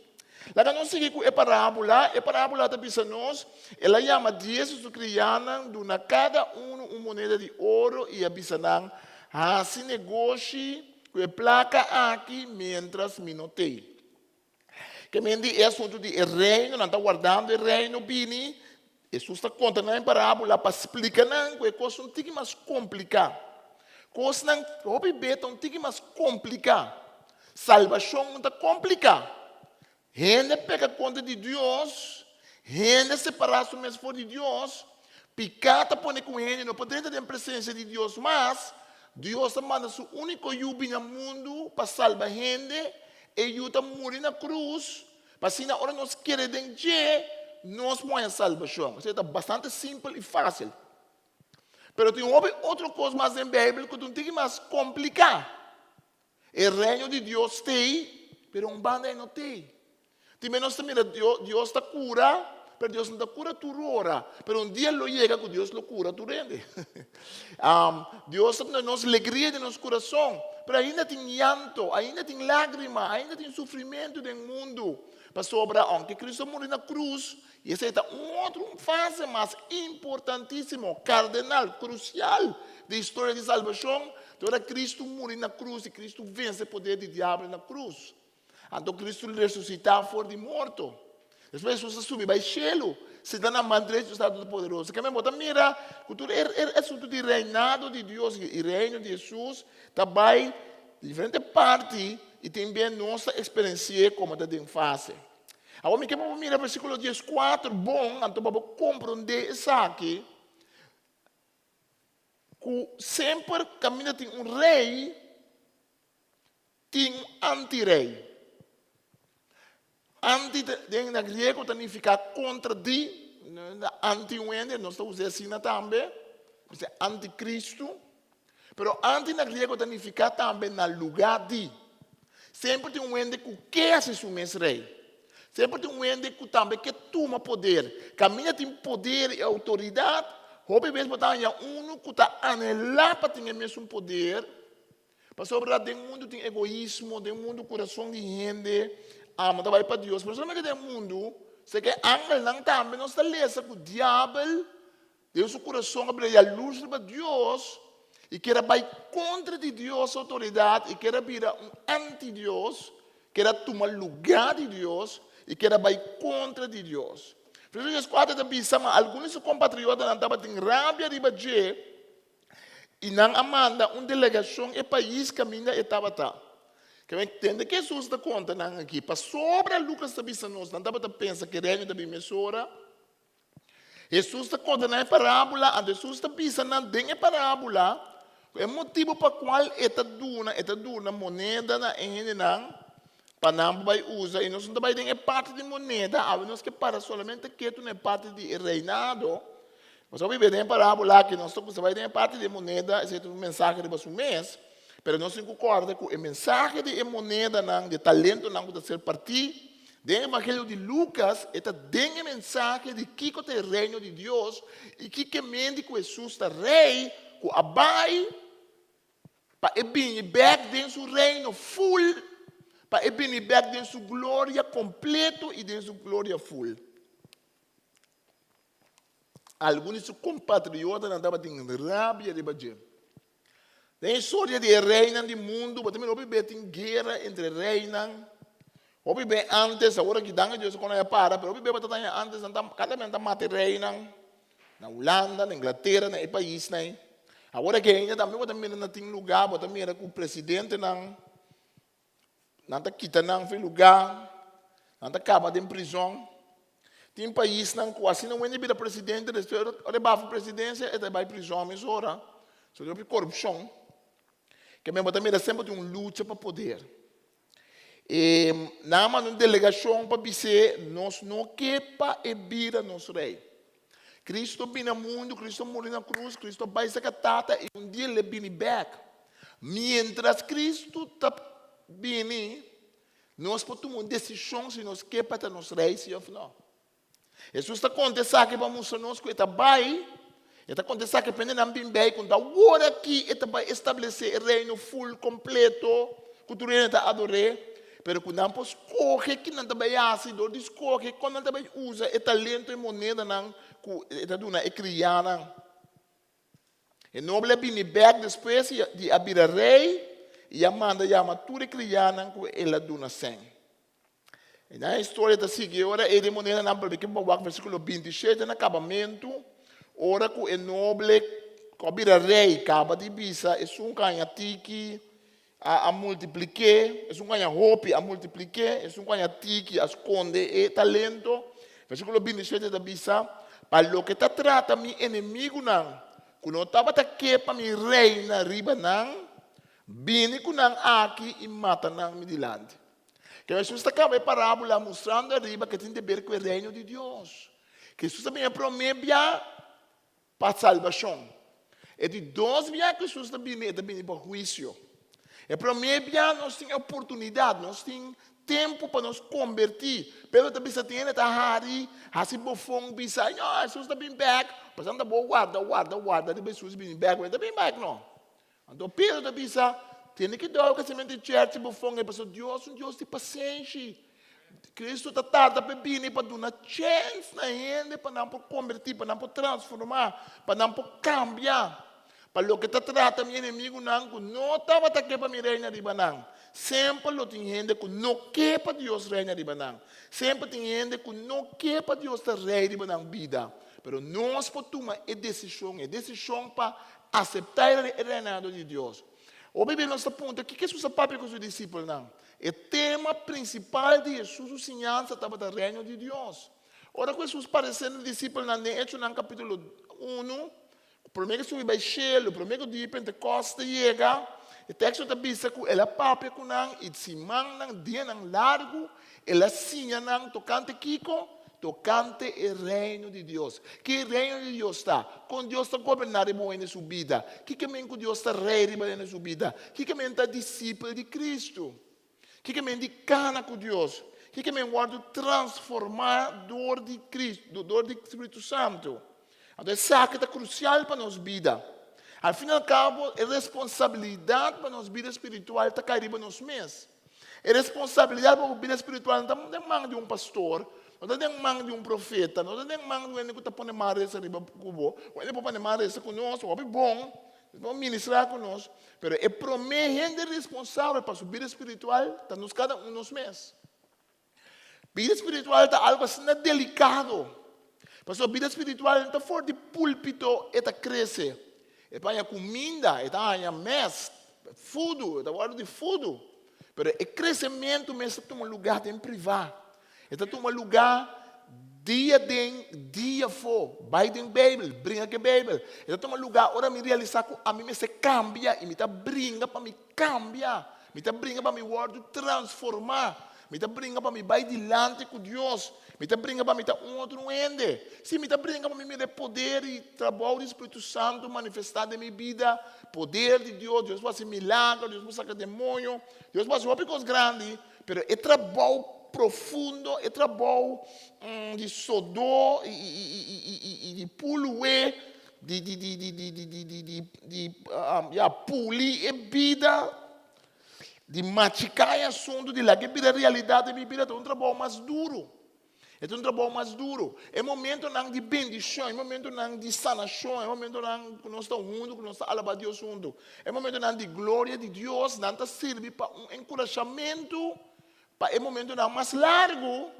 Laga nos sigui ku e parábola. E parábola ta bisa nos, El a yama dies di su kriánan, duna kada unu un moneda di oro i a bisa nan, Hasi negoshi Ku e plaka aki miéntras mi no t'ei. Ke men di e asuntu di e reino, nan ta wardando e reino bini. Hesus ta konta nan e parábola pa splika nan ku e kos ta un tiki mas kompliká. Kosnan hopi be ta un tiki mas kompliká. Salbashon no ta kompliká. Hende peka kontra di Dios, hende separá su mes for di Dios, piká ta pone ku hende no por drenta den presensia di Dios mas, Dios ta manda su úniko Yu bini na mundu pa salba hende, e Yu ta muri na krus, pa asina ora nos kere den dje, nos por haña salbashon. Esei ta bastante simpel i fásil. Pero tin hopi otro kos mas den Beibel ku ta un tiki mas kompliká. E reino di Dios t'ei, pero un banda e no t'ei. Tin bes nos ta mira Dios, Dios ta cura, pero Dios no ta cura tur ora. Pero un dia lo yega cu Dios lo cura tur hende. Dios ta duna nos legria den nos curason, pero ainda tin llanto, ainda tin lagrima, ainda tin sufrimento den mundo. Pasobra aunke Cristo a muri na cruz, y esei ta un otro un fase mas importantísimo, cardenal, crucial di historia di salbacion, ta ora Cristo muri na cruz y Cristo vence poder di diabel na cruz. Anto Cristo resucita for di morto. Despues Jesus a subi bai cielo, sinta na man drecho di Tata Todopoderoso. Keme bo ta mira cu tur e asunto di reinado di Dios y reino di Jesus ta bai. Diferente parti i tin bien nos ta eksperensi'é komo ta den fase. Awor mi ke pa bo mira versíkulo dieskuater bon, anto pa bo komprondé esaki, ku semper kaminda tin un rei, tin un anti-rei. Anti den na griego ta nifiká kontra di, anti un hende, nos ta usa asina tambe, bisa antikristu. Pero anti na griego ta nifiká tambe na lugá di. Semper tin un hende ku ke hasi su mes rei. Semper tin un hende ku tambe ke tuma poder. Kaminda tin poder i outoridat, hopi bes bo ta haña unu ku ta anhelá pa tin e mesun poder. Pasobra den mundu tin egoismo, den mundu kurason di hende amo ta bai pa Dios, pero solamente den mundu, se ke angelnan tambe nos ta lesa ku diabel den su kurason a bira yalurs riba Dios i kier a bai kontra di Dios su outoridat i kier a bira un anti-Dios, kier a tuma lugá di Dios i kier a bai kontra di Dios. Versíkulo dieskuater ta bisa, Ma algun di su kompatriotanan tabatin rabia riba dje, I nan a manda un delegashon e pais kaminda e tabata. Ke men tende ke Hesus ta konta nan aki. Pasobra Lukas ta bisa nos, nan tabata pensa ku e reino ta bin mesora. Hesus ta konta nan e parábola, anto Hesus ta bisa nan den e parábola ku e motibu pa kual e ta duna, e ta duna moneda na e hendenan pa nan por bai usa. I nos no ta bai den e parti di moneda, awe nos ke para solamente ketu na e parti di e reinado. Nos a biba den e parábola aki, nos ta kusa bai den e parti di e moneda, esei ta un mensahe riba su mes, pero nos tin ku kòrda ku e mensahe di e monedanan, di e talentonan ku ta ser partí den e evangelio di Lukas, e ta den e mensahe di kiko ta e reino di Dios i kiko e menti ku Hesus ta rei ku a bai pa e bini bèk den su reino ful, pa e bini bèk den su gloria kompleto i den su gloria ful. Algun di su kompatriotanan tabatin rabia riba dje. Den historia di e reinan di mundu, bo ta mira hopi be tin guera entre reinan. Hopi be antes, awor aki danki Dios ku no a para, pero hopi be bo ta taña antes nan ta kada men ta mata e reinan na Hulanda, na Inglatera, na e paisnan ei. Awor aki ainda tambe bo ta mira na tin lugá bo ta mira ku presidentenan Nan ta kita nan for e lugá, nan ta kaba den prizòn. Tin paisnan ku asina un hende bira presidente, despues ora e bafa presidensia e ta bai prizòn mesora. So tin hopi korupshon. Ke men bo ta mira semper tin un lucha pa poder. E nan a manda un delegashon pa bis'é nos no ke pa e bira nos rei. Cristo bini na mundu, Cristo muri na cruz, Cristo bai saca Tata y un dia le bini bek. Mientras Cristo ta bini, nos por tuma un decision si nos ke pa ta nos rey si of no. Jesus ta conta esaki pa mustra nos cu e ta bai, e ta conta esaki pa hendenan bin bay cu ta awor aki e ta bai establece e reino full completo cu tur hende ta adore. Pero ku nan por skohe ki nan ta bai hasi dor di skohe kon nan ta bai usa e talento e monedanan ku e ta duna e kriánan. E noble a bini bèk despues di a bira rei i a manda yama tur e kriánan ku el a duna sèn. I nan e historia ta sigui ora e di monedanan por ke bo wak versíkulo 27 na kabamentu ora ku e noble ku a bira rei kaba di bisa esun ku a haña tiki A a multiplik'é, esun ku haña hopi a multiplik'é, esun ku haña tiki a skonde e talento. Versíkulo 27 ta bisa, Pa loke ta trata mi enemigunan, ku no tabata ke pa mi reina riba nan, bini ku nan aki i mata nan mi dilanti. Ke Hesus ta kaba e parábola mustrando ariba ke tin deber ku e reino di Dios. Hesus a bini e promé bia Pa salbashon. E di dos bia ku Hesus ta bini, e ta bini pa huisio. E promé bia nos tin e oportunidat, nos tin tempu pa nos kombertí. Pedro ta bisa tin hende ta hari, hasi bofon, bisa, No, Hesus ta bin bèk. Pasobra nan ta bo warda, warda, warda riba Hesus bini bèk, pero e ta bin bèk no. Anto Pedro ta bisa, Tene kidau ku esei mente chèrchi bofon ei, pasobra Dios un Dios di pasenshi. Kristu ta tarda pa e bini pa duna chèns na hende pa nan por kombertí, pa nan por transformá, pa nan por kambia. Pa loke ta trata mi enemigunan ku no tabata ke pa mi reina riba nan. Semper lo tin hende ku no ke pa Dios reina riba nan. Semper tin hende ku no ke pa Dios ta rei riba nan bida. Pero nos por tuma e desishon, e desishon pa Aseptá e reinado di Dios. Hopi bes nos ta puntra, Kiko Hesus a papia ku su disipelnan? E tema prinsipal di Hesus su siñansa tabata Reino di Dios. Ora ku Hesus paresé na e disipelnan den Echonan kapítulo unu, promé ku e subi bai shelu, promé ku dia di Pentekòste yega, e teksto ta bisa ku el a papia ku nan i simannan, dianan largu, el a siña nan tokante kiko? Tokante e Reino di Dios. Ki e Reino di Dios ta? Kon Dios ta goberná riba un hende su bida? Kiko men ku Dios ta rei riba hende su bida? Kiko men ta disipel di Kristu? Kiko men di kana ku Dios? Kiko men wòrdu transformá dor di Kristu, dor di Spiritu Santu? Anto esaki ta krusial pa nos bida. Al fin al kabo, e responsabilidat pa nos bida spiritual ta kai riba nos mes. E responsabilidat pa bo bida spiritual no ta den man di un pastor, no ta den man di un profeta, no ta den man di un hende ku ta pone man resa riba ku bo. Un hende por pone man resa ku nos, hopi bon, por ministrá ku nos, pero e promé hende responsabel pa su bida spiritual ta nos kada un nos mes. Bida spiritual ta algu asina delikado. Pasobra bida spiritual no ta for di pulpito e ta krese. E ta haña kuminda, e ta haña mèst, fudu, e ta wòrdu di fudu. Pero e kresementu mes ta tuma lugá den privá. E ta tuma lugá dia den, dia afó. Bai den Beibel, bringa ku e Beibel. E ta tuma lugá ora mi realisá ku ami mester kambia i mi ta bringa pa mi kambia. Mi ta bringa pa mi wòrdu transformá. Mi ta bringa pa mi bai dilanti ku Dios. Mi ta bringa pa mi ta un otro hende. Sí, mi ta bringa pa mi mira e poder i trabou di Spiritu Santu manifestá den mi bida. Poder di Dios, Dios por hasi milagro, Dios por saka demoño, Dios por hasi hopi kos grandi, pero e trabou profundo, e trabou di sodó i di pulué, di di di di di di di di di di ya puli e bida, di machiká e asuntu, di laga e bira realidat den mi bida ta un trabou mas duru. E ta un trabou mas duru. E momentonan di bendishon, e momentonan di sanashon, e momentonan ku nos ta huntu, ku nos ta alabá Dios huntu, e momentonan di gloria di Dios, nan ta sirbi pa un enkurashamentu pa e momentonan mas largu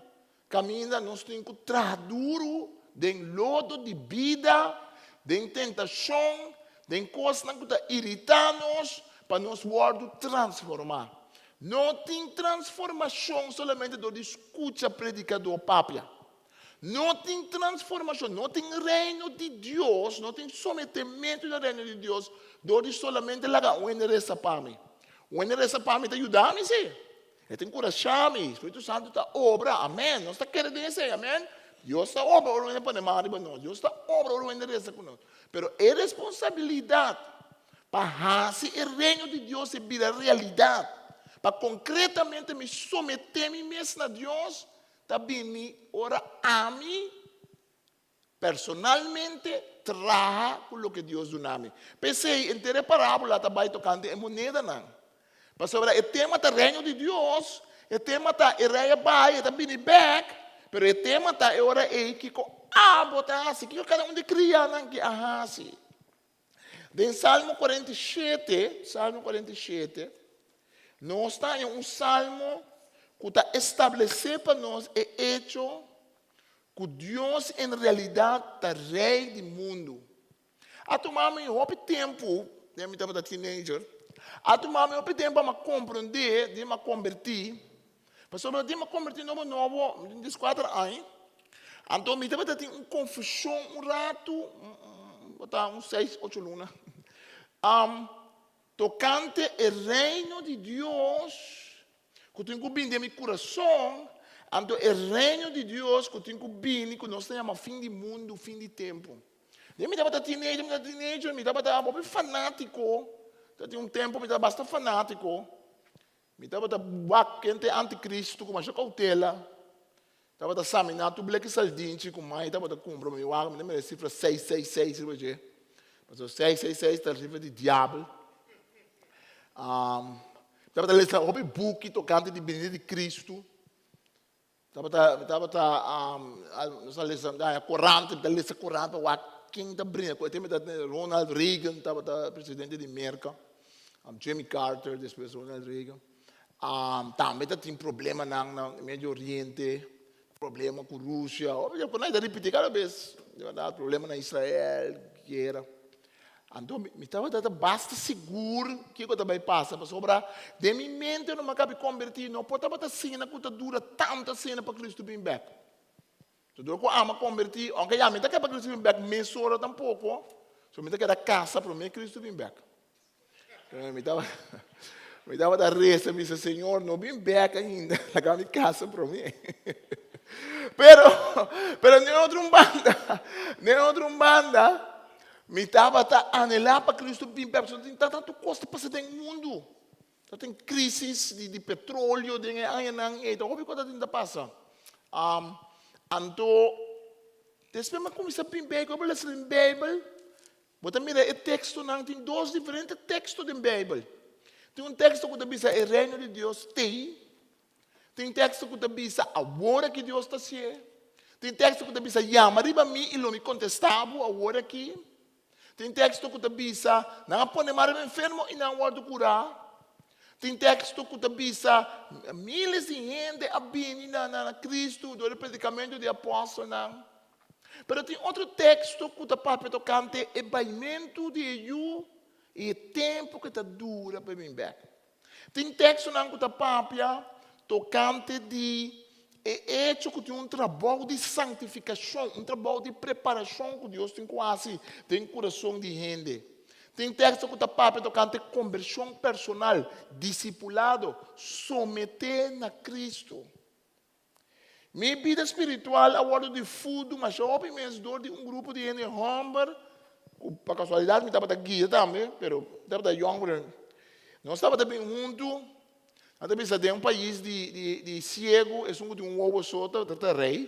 Kaminda nos tin ku traha duru den lodo di bida, den tentashon, den kosnan ku ta iritá nos, pa nos wòrdu transformá. No tin transformashon solamente dor di skucha predikadó papia. No tin transformashon, no tin Reino di Dios, no tin sometementu na Reino di Dios dor di solamente laga un hende resa pa mi. Un hende resa pa mi ta yuda mi, sí. E ta enkurashá mi. Spiritu Santu ta obra. Amèn. Nos ta kere den esei. Amèn. Dios ta obra ora un hende pone man riba nos. Dios ta obra ora un hende resa ku nos. Pero e responsabilidat pa hasi e Reino di Dios e bira realidat, pa konkretamente mi someté mi mes na Dios, ta bini ora ami Personalmente traha ku loke Dios duna mi. P'esei henter e parábola ta bai tokante e monedanan. Pasobra e tema ta Reino di Dios, e tema ta e rei a bai, e ta bini bèk, pero e tema ta e ora ei kiko abo ta hasi, kiko kada un di e krianan ki a hasi. Den Salmo 47, Salmo 47, nos ta haña un salmo ku ta establesé pa nos e echo ku Dios en realidat ta Rei di mundu. A tuma mi hopi tempu, den mi tabata teenager, a tuma mi hopi tempu pa mi a komprondé, den mi a kombertí, pasobra den mi a kombertí nobo nobo, mi tin dieskuater aña, anto mi tabata tin un konfushon un ratu, bo ta un seis, ocho luna, tokante e Reino di Dios ku tin ku bini den mi kurason, anto e Reino di Dios ku tin ku bini ku nos ta yama fin di mundu, fin di tempu. Den mi tabata teenager, mi tabata teenager, mi tabata hopi fanátiko, tabatin un tempu mi tabata basta fanátiko, mi tabata wak kende antikristu ku masha koutela, tabata saminá tur bleki saldinchi ku mai tabata kumpra, mi wak mi ta mira e sifra seis seis seis riba dje, pasobra seis seis seis ta sifra di diabel. Tabata lesa hopi buki tokante di binida di Kristu. Tabata, mi tabata, nos a lesa korant, mi ta lesa korant pa wak ken ta bringa ku e tempu tabata Ronald Reagan tabata presidente di Merka, Jimmy Carter, despues Ronald Reagan. Tambe ta tin problemanan na Medio Oriente, problema ku Rusia, ku nan ta ripiti kada bes, di bèrdat, problema na Israel, guera. Anto mi tabata ta basta sigur kiko ta bai pasa, pasobra den mi mente no mi a kabi kombertí, no por tabata asina ku ta dura tantu asina pa Kristu bin bèk. So dor ku ami a kombertí, ounke ya mi ta ke pa Kristu bin bèk mesora tampoko, so mi ta keda kasa promé Kristu bin bèk. Mi tabata mi tabata resa bisa Señor no bin bèk ainda, laga mi kasa promé. Pero, pero den otro un banda, den otro un banda, mi tabata anhelá pa Cristo bin bèk, pasobra tin tantu kos ta pasa den mundu. Ta tin crisis di, di petróleo den e añanan ei, ta hopi kos ta tin ta pasa. Um, anto, despues mi a kuminsá bin bèk, mi a lesa den Beibel, Bo ta mira e tekstonan, tin dos diferente teksto den Beibel. Tin un teksto ku ta bisa e reino di Dios t'ei, tin teksto ku ta bisa awor aki Dios ta hasié, tin teksto ku ta bisa yama riba mi i lo mi kontestá bo awor aki, tin teksto ku ta bisa nan a pone man riba enfermo i nan a wòrdu kurá, tin teksto ku ta bisa miles di hende a bini na na Kristu dor di predikamentu di apòstelnan. Pero tin otro teksto ku ta papia tokante e baimentu di e yu i e tempu ku e ta dura pa e bin bèk. Tin tekstonan ku ta papia tokante di e echo ku tin un trabou di santifikashon, un trabou di preparashon ku Dios tin ku hasi den kurason di hende. Tin teksto ku ta papia tokante kombershon personal, disipulado, someté na Kristu. Mi bida spiritual a wòrdu di fudu masha hopi mes dor di un grupo di hende hòmber ku pa kasualidat mi tabata guia tambe, pero mi tabata yòn pero nos tabata bin huntu. Nan ta bisa den un pais di di di siegu esun ku tin un wowo so ta ta rei.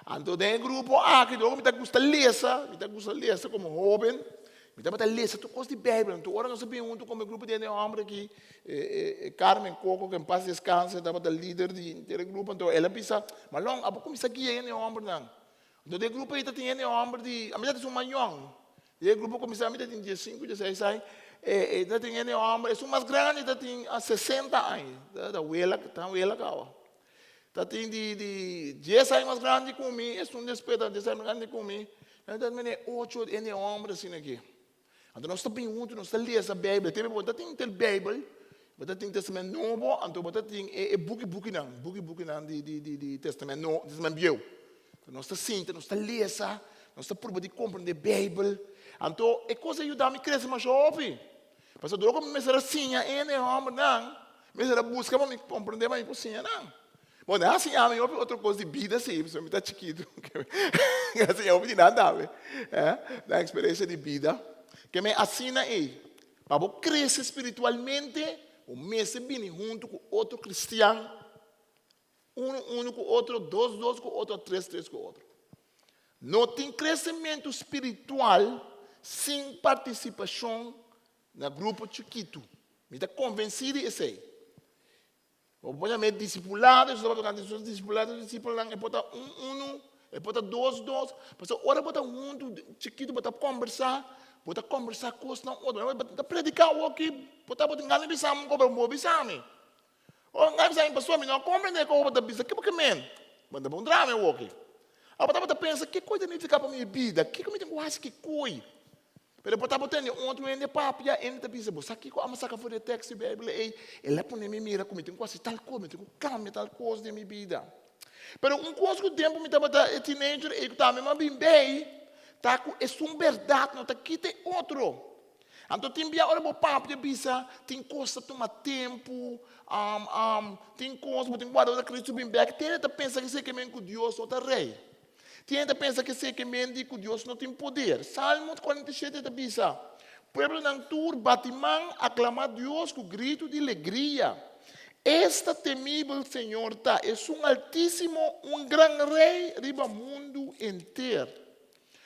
Anto den e grupo aki dor ku mi ta gusta lesa, mi ta gusta lesa komo hóben, mi tabata lesa tur kos di Beibel. Anto ora nos a bin huntu komo e grupo di hende hòmber aki, e Carmen Coco, ku en pas deskanse, tabata lider di henter e grupo. Anto el a bisa, Malon, abo kuminsá guia hende hòmbernan. Anto den e grupo ei ta tin hende hòmber di, ami ta tin su mayon. Den e grupo kuminsá mi ta tin diesinku, dieseis aña, e ta tin hende hòmber, esun mas grandi ta tin sesenta aña, ta wela, ta wela kaba. Ta tin di di dies aña mas grandi ku mi, esun despues ta dies aña mas grandi ku mi. Mi ta mene ocho hende hòmber asina aki. Anto nos ta bin huntu, nos ta lesa Beibel. Te bo ta tin tel Beibel, bo ta tin Testament Nobo, anto bo ta tin e e buki bukinan, buki bukinan di di di di Testament No, Testament Bieu. Nos ta sinta, nos ta lesa, nos ta purba di komprendé Beibel. Anto e kos a yuda mi krese masha hopi. Pasobra dor ku mi mester a siña hende hòmbernan, mi mester a buska pa mi komprendé pa mi por siña nan. Bon, nan a siña mi hopi otro kos di bida sí, pasobra mi ta chikitu. Mi a siña hopi di nan tambe, nan eksperensia di bida. Ke men asina ei, pa bo krese spiritualmente, bo mester bini huntu ku otro kristian. Unu unu ku otro, dos dos ku otro, tres tres ku otro. No tin kresementu spiritual sin partisipashon na grupo chikitu. Mi ta konvensí di esei. Bo por yam'é disipulado, Hesus tabata tokante su disipulado, su disipelnan, e por ta un unu, e por ta dos dos. Pasobra ora bo ta huntu chikitu bo ta kombersá, bo ta kombersá kosnan otro. Bo ta prediká awor aki, bo tabatin gana di bisa mi un kos, pero bo bisa mi. Ora mi bisa mi pastor, mi no a comprende con bo ta bisa, ke bo ke men? Bo ta puntra mi awoki. Abo tabata pensa, ke koi ta nifica pa mi bida? Kiko mi tin ku hasi ki koi? Pero bo tabata tende un otro hende papia, hende ta bisa, bo sa kiko amo saka for di e tekst di Bijbel ei? El a pone mi mira ku mi tin ku hasi tal kos, mi tin ku kambia tal kos den mi bida. Pero un kos ku tempu mi tabata e teenager ei ku tambe mi a bin bei, ta ku esun bèrdat no ta kita e otro. Anto tin bia ora bo papia bisa tin kos ta tuma tempu, tin kos bo tin ku warda ora Kristu bin bek. Tin hende ta pensa ke esei men ku Dios no ta rei. Tin hende ta pensa ke esei men di ku Dios no tin poder. Salmo 47 ta bisa, Pueblonan tur bati man, aklamá Dios ku gritu di legria. Esta temibel Señor ta, esun Altísimo, un gran Rei riba mundu henter.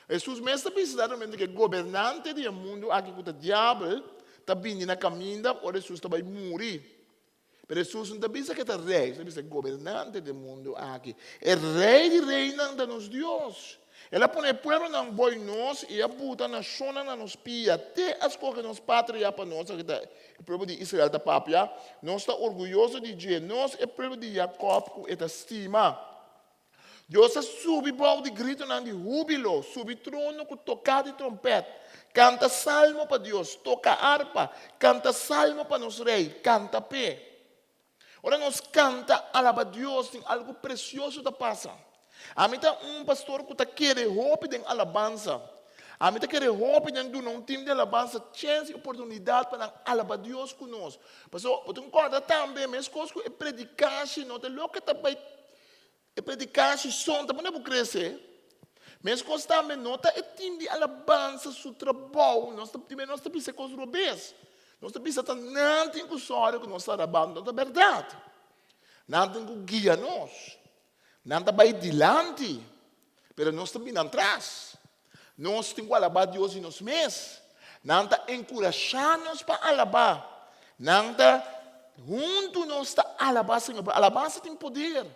Hesus mes ta bisa claramente ku e gobernante di e mundu aki ku ta Diabel ta bini na kaminda ora Hesus ta bai muri. Pero Hesus no ta bisa ku e ta rei, Hesus ta bisa e gobernante di e mundu aki. E Rei di reinan ta nos Dios. El a pone e pueblonan boi nos i a buta nashonnan na nos pia. Te a skohe nos patria pa nos, aki ta e pueblo di Israel ta papia. Nos ta orguyoso di dje, nos e pueblo di Jakòb ku e ta stima. Dios a subi bou di gritonan di húbilo, subi trono ku toká di trompèt. Kanta salmo pa Dios, toka arpa, kanta salmo pa nos Rei, kanta p'e. Ora nos kanta alaba Dios, tin algu presioso ta pasa. Ami ta un pastor ku ta kere hopi den alabansa. Ami ta kere hopi den duna un tim di alabansa chèns i oportunidat pa nan alaba Dios ku nos. Pasobra bo tin ku kòrda tambe, meskos ku e predikashi no ta loke ta bai E predikashi son ta pone bo krese. Meskos tambe no ta e tim di alabansa su trabou. Nos ta primer nos ta bisa e kos robes. Nos ta bisa ta nan tin ku sòru ku nos ta alabando. No ta bèrdat. Nan tin ku guia nos. Nan ta bai dilanti, pero nos ta bini atras. Nos tin ku alabá Dios di nos mes. Nan ta enkurashá nos pa alabá. Nan ta huntu nos ta alabá Señor. Pero alabansa tin poder.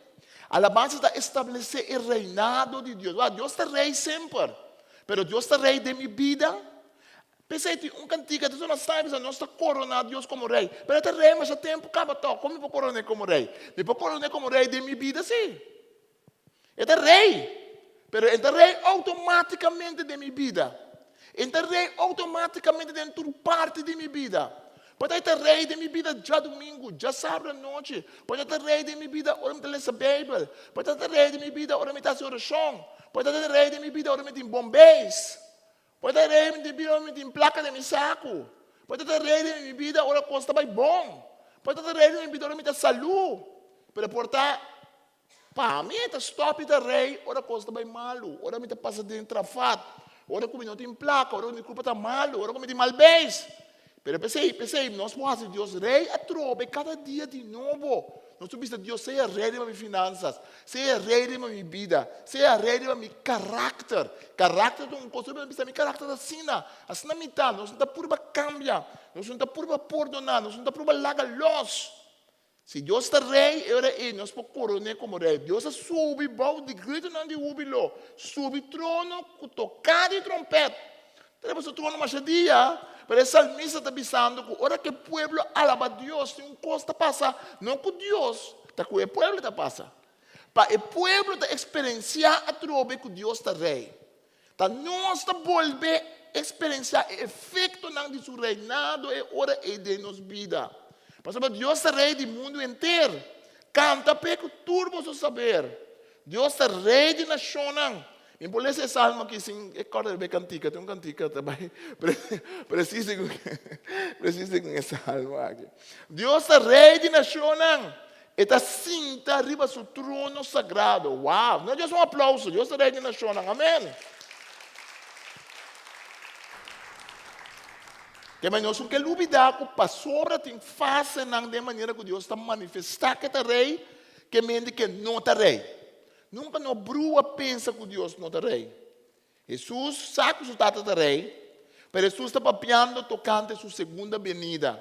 Alabansa ta establesé e reinado di Dios. Wak, Dios ta rei semper. Pero Dios ta rei den mi bida. P'esei tin un kantika ta sona sabi bisa nos ta koroná Dios komo rei. Pero e ta rei masha tempu kaba tòg. Kon mi por koron'é komo rei? Mi por koron'é komo rei den mi bida sí. E ta rei, pero e ta rei outomátikamente den mi bida. E ta rei outomátikamente den tur parti di mi bida. Por ta e ta rei den mi bida djadumingu, djasabra anochi. Por ta e ta rei den mi bida ora mi ta lesa Beibel. Por ta e ta rei den mi bida ora mi ta hasi orashon. Por ta e ta rei den mi bida ora mi tin bon beis. Por ta rei den mi bida ora mi tin plaka den mi saku. Por ta ta rei den mi bida ora kos ta bai bon. Por ta ta rei den mi bida ora mi ta salú. Pero por ta Pa mi e ta stòp i ta rei ora kos ta bai malu, ora mi ta pasa den trafat, ora ku mi no tin plaka, ora ku mi kurpa ta malu, ora ku mi tin mal beis. Pero p'esei, p'esei nos por hasi Dios rei atrobe kada dia di nobo. Nos por bisa Dios sea rei riba mi finansas, sea rei riba mi bida, sea rei riba mi karakter. Karakter ta un kos, nos bisa mi karakter ta asina, asina mi ta. Nos no ta purba kambia, nos no ta purba pordoná, nos no ta purba laga lòs. Si Dios ta rei, e ora ei nos por koron'é komo rei. Dios a subi bou di gritonan di húbilo, subi trono ku toká di trompèt. Ta riba su trono masha dia, pero e salmista ta bisando ku ora ku e pueblo alabá Dios, tin un kos ta pasa, no ku Dios, ta ku e pueblo ta pasa. Pa e pueblo ta eksperensiá atrobe ku Dios ta rei. Ta nos ta bolbe eksperensiá e efektonan di su reinado e ora ei den nos bida. Pasobra Dios ta Rei di mundu henter. Kanta p'e ku tur boso saber. Dios ta Rei di nashonnan. Mi por lesa e salmo aki sin e kòrda riba e kantika. Tin un kantika ta bai presis presis ku e salmo aki. Dios ta Rei di nashonnan. E ta sinta riba su trono sagrado. Wow! No Dios un aplauso. Dios ta rei di nashonnan. Amen. Ke men nos no ke lubida ku pasobra tin fasenan den manera ku Dios ta manifestá ke ta rei, ke men di ke no ta rei. Nunka no brua pensa ku Dios no ta rei. Hesus sa ku su Tata ta Rei, pero Hesus ta papiando tokante su segunda benida.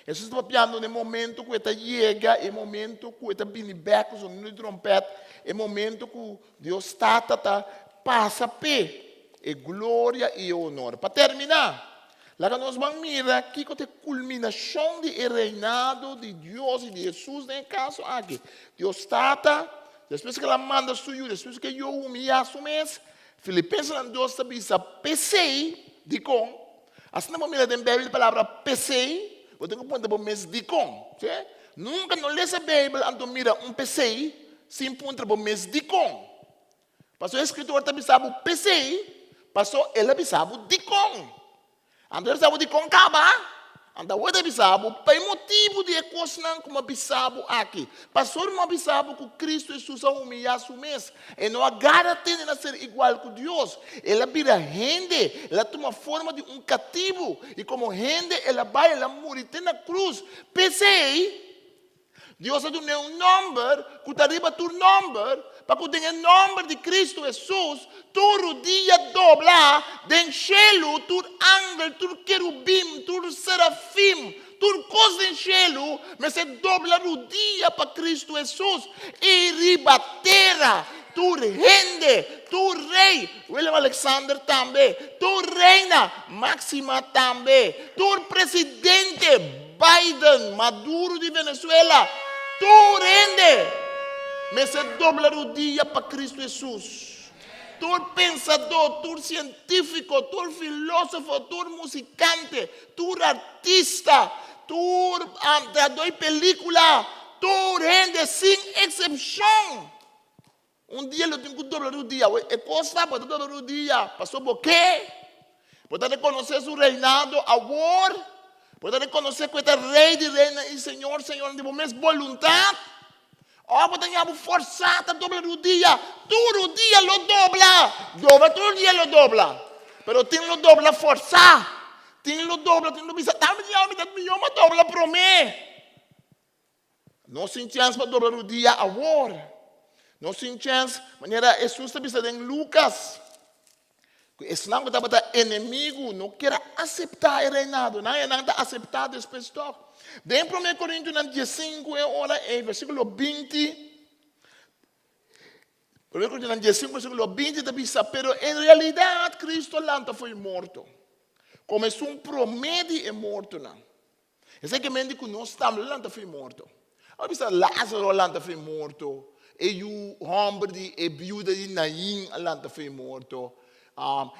Hesus ta papiando na e momento ku e ta yega, e momento ku e ta bini bèk ku sonido di trompèt, e momento ku Dios Tata ta pasa p'e e gloria i e honor. Pa terminá, laga nos ban mira kiko ta e kulminashon di e reinado di Dios i di Hesus den e kaso aki. Dios Tata, despues ku el a manda su Yu, despues ku e Yu a humiyá su mes, Filipensenan dos ta bisa, P'esei, dikon? Asina bo mira den Beibel e palabra p'esei, bo tin ku puntra bo mes dikon. Sí? Nunka no lesa Beibel anto mira un p'esei sin puntra bo mes dikon. Pasobra e eskritor ta bisa bo p'esei, pasobra el a bisa bo dikon. Anto el sa bo dikon kaba? Anto awor ta bisa bo, pa e motibu di e kosnan ku mi a bisa bo aki. Pastor mi a bisa bo ku Kristu Hesus a humiyá su mes. E no a gara tende na ser igual ku Dios. El a bira hende, el a tuma forma di un katibu, i komo hende el a bai, el a muri te na krus. P'esei, Dios a dun'é un nòmber ku ta riba tur nòmber, pa ku den e nòmber di Kristu Hesus tur rudia dobla den shelu, tur angel, tur kerubim, tur serafim, tur kos den shelu mester dobla rudia pa Kristu Hesus, i riba tera tur hende, tur rei, Willem Alexander tambe, tur reina, Máxima tambe, tur presidente, Biden, Maduro di Venezuela, tur hende mester dobla rudia pa Cristo Hesus. Tur pensadó, tur sientífiko, tur filósofo, tur musikante, tur artista, tur trahadó di pelíkula, tur hende sin eksepshon, un dia lo tin ku dobla rudia. Awor e kos ta, bo ta dobla rudia pasobra bo ke. Bo ta rekonosé su reinado awor. Bo ta rekonosé ku e ta Rei di reinan i Señor señornan di bo mes boluntat. Òf bo ta ña bo forsá ta dobla rudia. Tur rudia lo dobla. Dobla tur rudia lo dobla. Pero tin lo dobla forsá. Tin lo dobla, tin lo bisa, Tambe ña mi ta mihó ma dobla promé. Nos tin chèns pa dobla rudia awor. Nos tin chèns, manera Hesus ta bisa den Lukas, ku esnan ku tabata enemigu no kier a aseptá e reinado. Nan e nan ta aseptá despues tòg. Den Promé Korintionan diesinku e ora ei, versíkulo 20, Promé Korintionan diesinku versíkulo 20 ta bisa, Pero en realidat Kristu a lanta fo'i morto, komo esun promé di e mortonan. Esei ke men di ku nos tambe lo lanta fo'i morto. A bisa Lázaro a lanta fo'i morto, e yu hòmber di e biuda di Naín a lanta fo'i morto,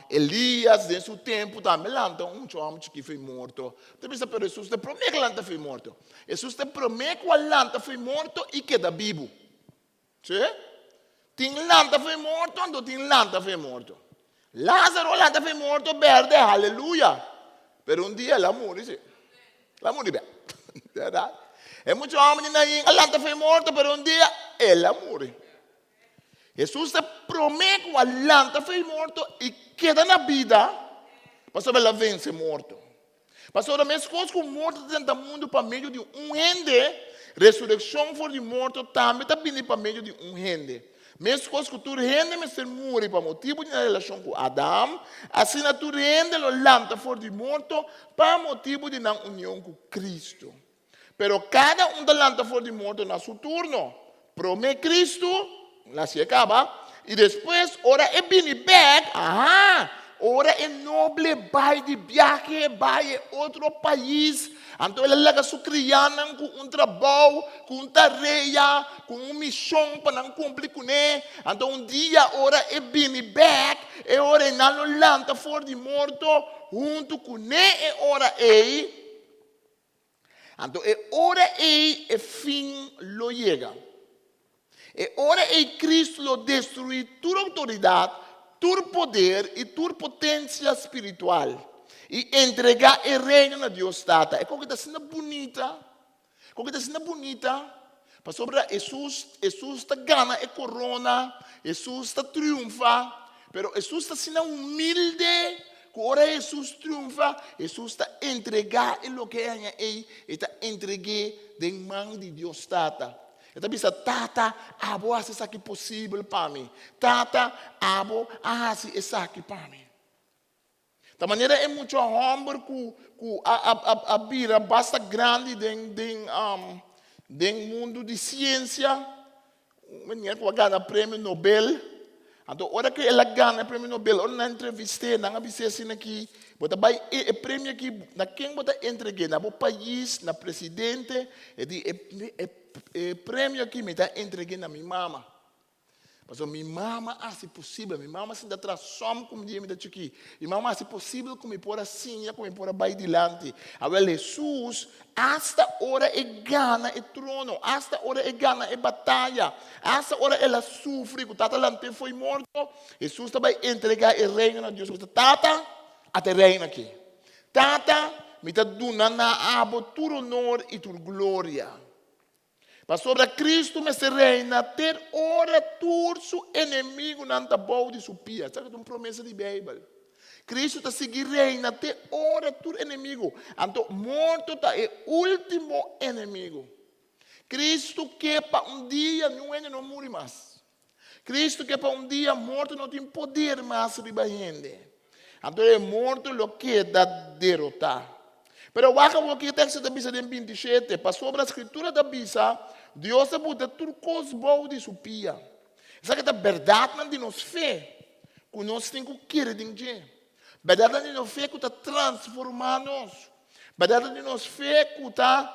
Elías den su tempu tambe lanta un mucha hòmber chikí fo'i morto. Ta bisa pero Hesus ta e promé ku a lanta fo'i morto. Hesus ta e promé ku a lanta fo'i morto i keda bibu. Sí. Tin lanta fo'i morto, anto tin lanta fo'i morto. Lázaro lanta fo'i morto berde, haleluya. Pero un dia el a muri, sí. El a muri bè. Bèrdat? E mucha hòmber di Naín a lanta fo'i morto, pero un dia el a muri. Hesus ta promé ku a lanta fo'i morto i keda na bida pasobra el a vense morto. Pasobra meskos ku morto ta drenta mundu pa medio di un hende, resurekshon for di morto tambe ta bini pa medio di un hende. Meskos ku tur hende mester muri pa motibu di nan relashon ku Adam, asina tur hende lo lanta for di morto pa motibu di nan union ku Kristu. Pero kada un ta lanta for di morto na su turno, promé Kristu, nasié kaba, i despues ora e bini bèk, aha, ora e noble bai di biahe bai e otro pais, anto el a laga su kriánan ku un trabou, ku un tarea, ku un mishon pa nan kumpli kuné. Anto un dia ora e bini bèk, e ora ei nan lo lanta for di morto huntu kuné e ora ei. Anto e ora ei e fin lo yega. E ora ei Cristo lo destruí tur outoridat, tur poder i tur potensia spiritual, i entregá e Reino na Dios Tata. E koke ta asina bunita! Koke ta asina bunita! Pasobra Hesus, Hesus ta gana e korona, Hesus ta triunfa, pero Hesus ta asina humilde ku ora Hesus triunfa, Hesus ta entregá e loke e haña ei, e ta entreg'é den man di Dios Tata. E ta bisa, Tata, abo a hasi esaki posibel pa mi. Tata, abo a hasi esaki pa mi. Ta manera e mucha hòmber ku ku a a a bira basta grandi den den den mundu di siensia, un meneer ku a gana premio Nobel. Anto ora ku el a gana e premio Nobel, ora nan a entrevist'é, nan a bis'é asina ki, bo ta bai e e premio aki, na ken bo ta entreg'é? Na bo pais? Na presidente? E di, e e e premio aki mi ta entreg'é na mi mama. Pasobra mi mama a hasi posibel, mi mama sinta tras sòm ku mi dia mi ta chikí. Mi mama a hasi posibel ku mi por a siña, ku mi por a bai dilanti. Awel Hesus, asta ora e gana e trono, asta ora e gana e bataya, asta ora el a sufri ku Tata lant'é fo'i morto, Hesus ta bai entregá e reino na Dios. Ku ta, Tata, ata e reino akí. Tata, mi ta duna na abo tur honor i tur gloria. Pasobra Cristo mester reina te ora tur su enemigunan ta bou di su pia. Esaki ta un promesa di Bijbel. Cristo ta sigui reina te ora tur enemigu. Anto morto ta e ultimo enemigu. Cristo ke pa un dia niun hende no muri mas. Cristo ke pa un dia morto no tin poder mas riba hende. Anto e morto lo keda derotá. Pero wak awor ke e teksto ta bisa den 27, pasobra Skritura ta bisa, Dios a buta tur kos bou di su pia. Esaki ta bèrdatnan di nos fe ku nos tin ku kere den dje. Bèrdatnan di nos fe ku ta transformá nos. Bèrdatnan di nos fe ku ta.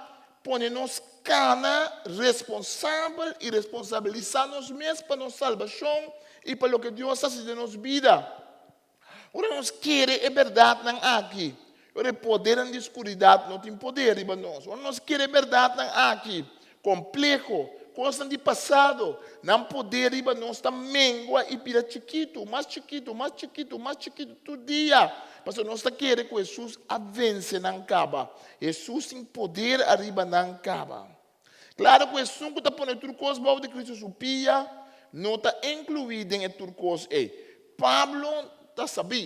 pone nos kana responsabel i responsabilisá nos mes pa nos salbashon i pa loke Dios hasi den nos bida. Ora nos kere e bèrdatnan aki, ora e podernan di skuridat no tin poder riba nos. Ora nos kere e bèrdatnan aki, kompleho, kosnan di pasado, nan poder riba nos ta mengua i bira chikitu, mas chikitu, mas chikitu, mas chikitu tur dia, pasobra nos ta kere ku Hesus a vense nan kaba. Hesus tin poder ariba nan kaba. Klaro ku esun ku ta pone tur kos bou di Kristu su pia no ta inkluí den e tur kos ei. Pablo ta sabí.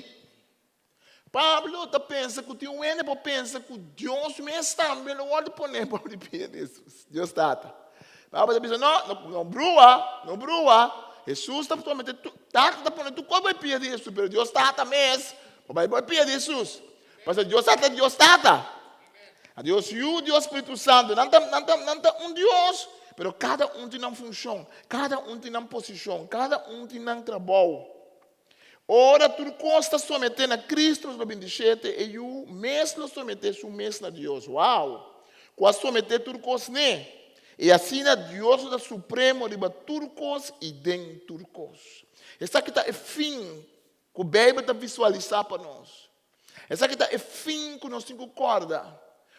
Pablo ta pensa ku tin un hende por pensa ku Dios mes tambe lo wòrdu poné bou di pia di Hesus, Dios Tata. Pablo ta bisa, No, no brua, no brua. Hesus ta someté tur, Tata ta pone tur kos bou di pia di Hesus, pero Dios Tata mes por bai bou di pia di Hesus. Pasobra Dios Tata ta Dios Tata. A Dios Yu, Dios Spiritu Santu, nan ta, nan ta, nan ta un Dios, pero kada un tin nan funshon, kada un tin nan posishon, kada un tin nan trabou. Ora tur kos ta someté na Cristo, versíkulo 27, e Yu mes lo someté su mes na Dios. Wow! Ku a someté tur kos n'e. I asina Dios lo ta supremo riba tur kos i den tur kos. Esaki ta e fin ku Beibel ta visualisá pa nos. Esaki ta e fin ku nos tin ku kòrda.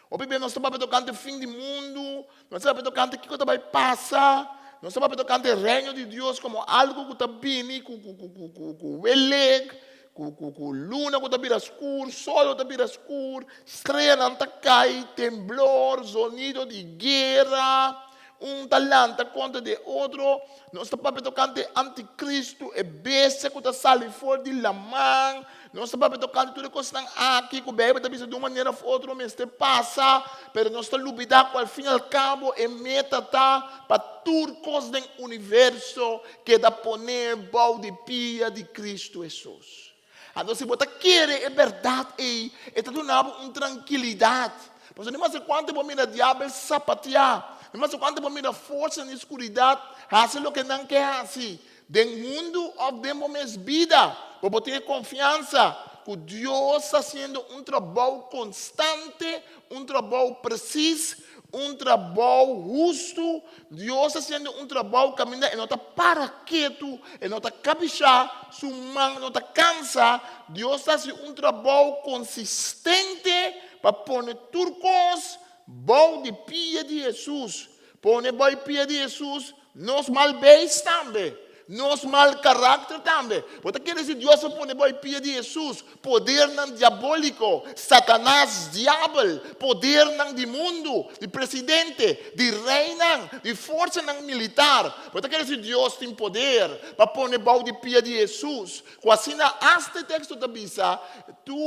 Hopi bes nos ta papia tokante fin di mundu, nos ta papia tokante kiko ta bai pasa, nos ta papia tokante Reino di Dios komo algu ku ta bini ku ku ku ku ku welek, ku ku ku luna ku ta bira skur, sol ku ta bira skur, streanan ta kai, temblor, zonido di guera, un ta lanta kontra di e otro. Nos ta papia tokante antikristu, e bestia ku ta sali for di laman. Nos ta papia tokante tur e kosnan aki ku Beibel ta bisa di un manera òf otro mester pasa, pero nos ta lubidá ku al fin al kabo e meta ta pa tur kos den universo keda poné bou di pia di Kristu Hesus. Anto si bo ta kere e bèrdat ei, e ta duna bo un trankilidat. Pasobra ni maske kuantu bo mira diabel sapateá, ni maske kuantu bo mira forsanan di skuridat hasi loke nan ke hasi, Den mundu òf den bo mes bida, bo por tin e konfiansa ku Dios ta hasiendo un trabou konstante, un trabou presis, un trabou hustu. Dios ta hasiendo un trabou kaminda e no ta para ketu, e no ta kabishá, su man no ta kansa. Dios ta hasi un trabou konsistente pa pone tur kos bou di pia di Hesus. Pone bou di pia di Hesus Nos mal beis tambe. Nos mal karakter tambe. Bo ta kere si Dios a pone bo e pia di Hesus, podernan diabóliko, Satanas, diabel, podernan di mundu, di presidente, di reinan, di forsanan militar. Bo ta kere si Dios tin poder pa pone bou di pia di Hesus, ku asina asta e teksto ta bisa, Tu,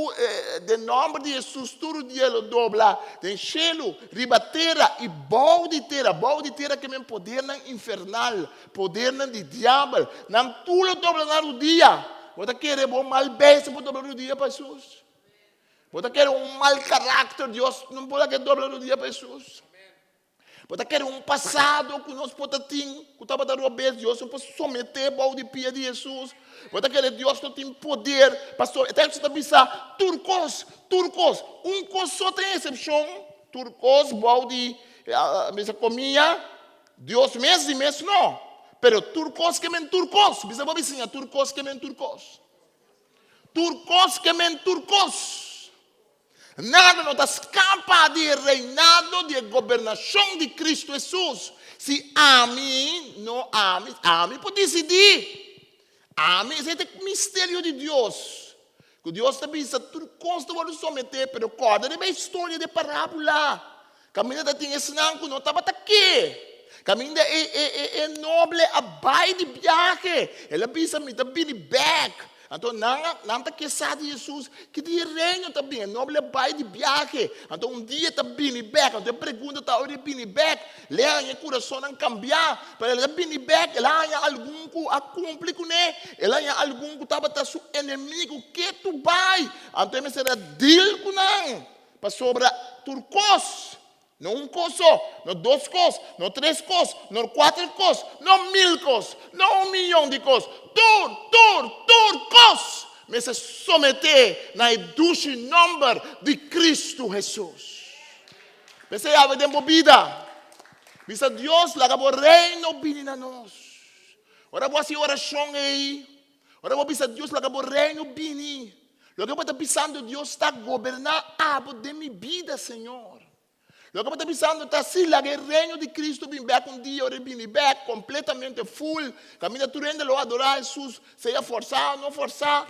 den nòmber di Hesus tur dia lo dobla den shelu, riba tera i bou di tera. Bou di tera ke men podernan infernal, podernan di diabel. Nan tur lo dobla nan rudia. Bo ta kere bo mal bestia por dobla rudia pa Hesus? Bo ta kere un mal karakter Dios no por laga dobla rudia pa Hesus? Bo ta kere un pasado ku nos por ta tin ku tabata robes, Dios no por someté bou di pia di Hesus? Bo ta kere Dios no tin poder pa so, e teksto ta bisa tur kos, tur kos, un kos so ta e eksepshon, tur kos bou di, bisa komia, Dios mes di mes no, pero tur kos ke men tur kos, bisa bo bisiña tur kos ke men tur kos, tur kos ke men tur kos. Nada no ta skapa di e reinado, di e gobernashon di Kristu Hesus. Si ami, no ami, ami por disidí. Ami, esei ta e misterio di Dios. Ku Dios ta bisa tur kos ta wòrdu someté, pero kòrda riba e historia di e parábula. Kaminda ta tin esnan ku no tabata ke. Kaminda e e e e noble a bai di biahe, el a bisa, Mi ta bini bèk. Anto nan a nan ta ke sa di Hesus, ki dia e reino ta bini? E noble a bai di biahe, anto un dia e ta bini bèk. Anto e pregunta ta ora e bini bèk, el a haña e kurasonnan kambiá? Pero el a bini bèk, el a haña algun ku a kumpli kuné, el a haña algun ku tabata su enemigu ketu bai. Anto e mester a dil ku nan. Pasobra tur kos, no un kos so, no dos kos, no tres kos, no kuater kos, no mil kos, no un miyon di kos, tur, tur, tur kos mester someté na e dushi nòmber di Kristu Hesus. P'esei awe den bo bida, bisa Dios, laga bo reino bini na nos. Ora bo hasi orashon ei, ora bo bisa Dios, laga bo reino bini, loke bo ta bisando Dios ta, goberná abo den mi bida, Señor. Loke bo ta bisando ta, si laga e reino di Cristo bin bek un dia, ora e bini bek completamente full, caminda tur hende lo adorá Hesus, sea forsá o no forsá.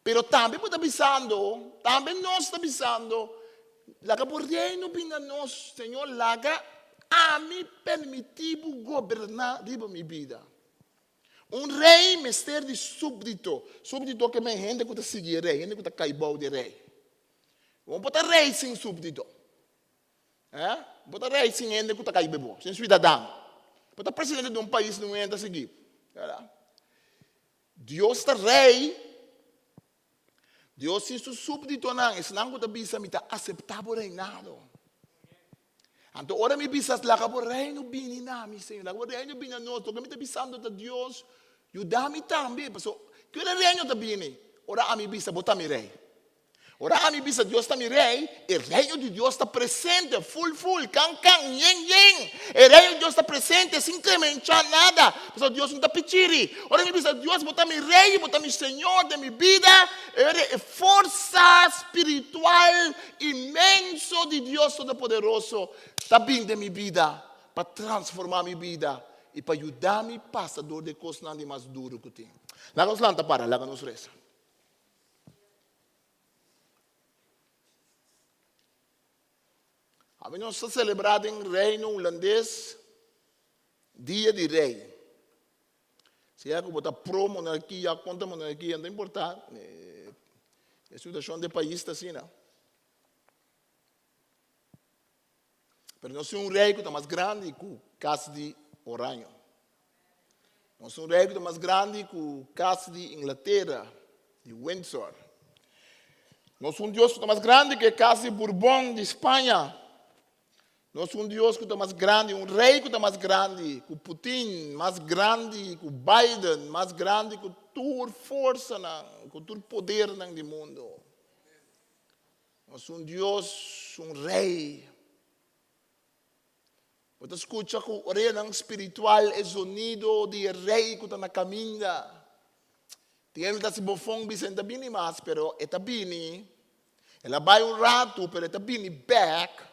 Pero tambe bo ta bisando, tambe nos ta bisando, laga bo reino bin na nos, Señor, laga ami permití bo goberná riba mi bida. Un rei mester di súbdito. Súbdito ke men hende ku ta sigui e rei, hende ku ta kai bou di e rei. Bo no por ta rei sin súbdito. Eh? Bo por ta rei sin hende ku ta kai bou, sin suidadano. Bo ta presidente di un pais sin un hende ta sigui. Dios ta rei. Dios tin su súbditonan, esnan ku ta bisa, Mi ta aseptá bo reinado. Anto ora mi bisa, Laga bo reino bini na mi, Señor, laga bo reino bini na nos, loke mi ta bisando ta, Dios, yuda mi tambe. Pasobra, ki ora e reino ta bini? Ora ami bisa, Bo ta mi rei. Ora ami bisa Dios ta mi Rei, e Reino di Dios ta presente, ful ful, kan kan, yen yen. E Reino di Dios ta presente sin kremenchá nada, pasobra Dios no ta pichiri. Ora mi bisa Dios bo ta mi Rei, bo ta mi Señor den mi bida, e ora e forsa spiritual inmenso di Dios Todopoderoso ta bin den mi bida pa transformá mi bida i pa yuda mi pasa dor di e kosnan di mas duru ku tin. Laga nos lanta para, laga nos resa. Awe nos ta selebrá den Reino Hulandes Dia di Rei. Sea ku bo ta pro monarkia o kontra monarkia, no ta importá. E situashon di e pais ta asina. Pero nos tin un rei ku ta mas grandi ku kas di Oranjo. Nos tin un rei ku ta mas grandi ku kas di Inglatera, di Windsor. Nos tin un Dios ku ta mas grandi ku e kas di Bourbon di Spaña. Nos tin un Dios ku ta mas grandi, un rei ku ta mas grandi ku Putin, mas grandi ku Biden, mas grandi ku tur forsanan, ku tur podernan di mundu. Nos un Dios, un Rey. Bo ta scucha cu oreanan spiritual e zonido di e Rey cu ta na caminda. Tin hende ta haci bofon bisa e no ta bini mas, pero e ta bini. El a bay un ratu, pero e ta bini bek.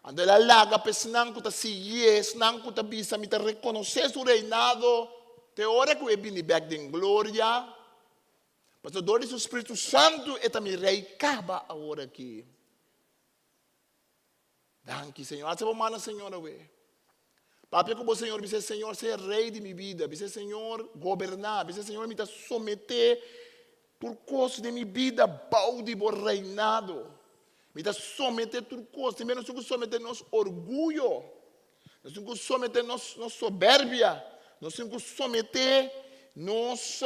Anto el a laga pa esnan cu ta siguié, esnan cu ta bisa mi ta reconoce su reinado te ora cu e bini bek den gloria. Pasobra dor di su Spiritu Santu e ta mi Rei kaba awor aki. Danki, Señor. Hasi bo man na Señor awe. Papia ku bo Señor, bisa Señor, sea Rei di mi bida. Bisa Señor, goberná. Bisa Señor, mi ta someté tur kos den mi bida bou di bo reinado. Mi ta someté tur kos. Primero nos tin ku someté nos orguyo. Nos tin ku someté nos nos soberbia. Nos tin ku someté nos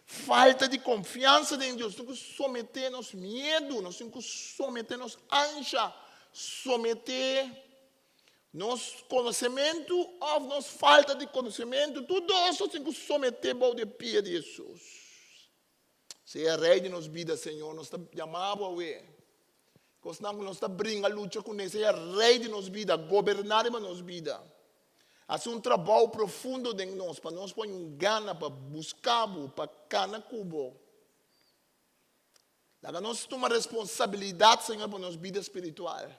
falta di konfiansa den Dios. Nos tin ku someté nos miedu. Nos tin ku someté nos ansha. Someté nos konosementu òf nos falta di konosementu. Tur dos nos tin ku someté bou di e pia di Hesus. Sea Rei di nos bida, Señor. Nos ta yama Bo awe. Kosnan ku nos ta bringa, lucha kuné. Sea Rei di nos bida. Goberná riba nos bida. Hasi un trabou profundo den nos pa nos por un gana pa buska Bo, pa kana ku Bo. Laga nos tuma responsabilidat, Señor, pa nos bida spiritual.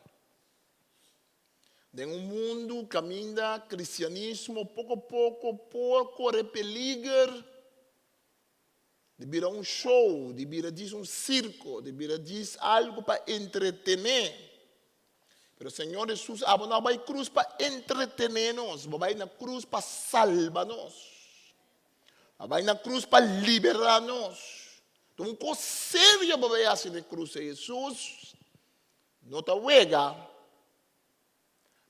Den un mundu kaminda kristianismo poko poko por kore peliger, Di bira un show, di bira djis un sirko, di bira djis algu pa entretené. Pero Señor Hesus, abo no a bai krus pa entretené nos, bo a bai na krus pa salba nos. Bo a bai na krus pa liberá nos. Ta un kos serio bo bai hasi na e krus ei. Hesus no ta wega.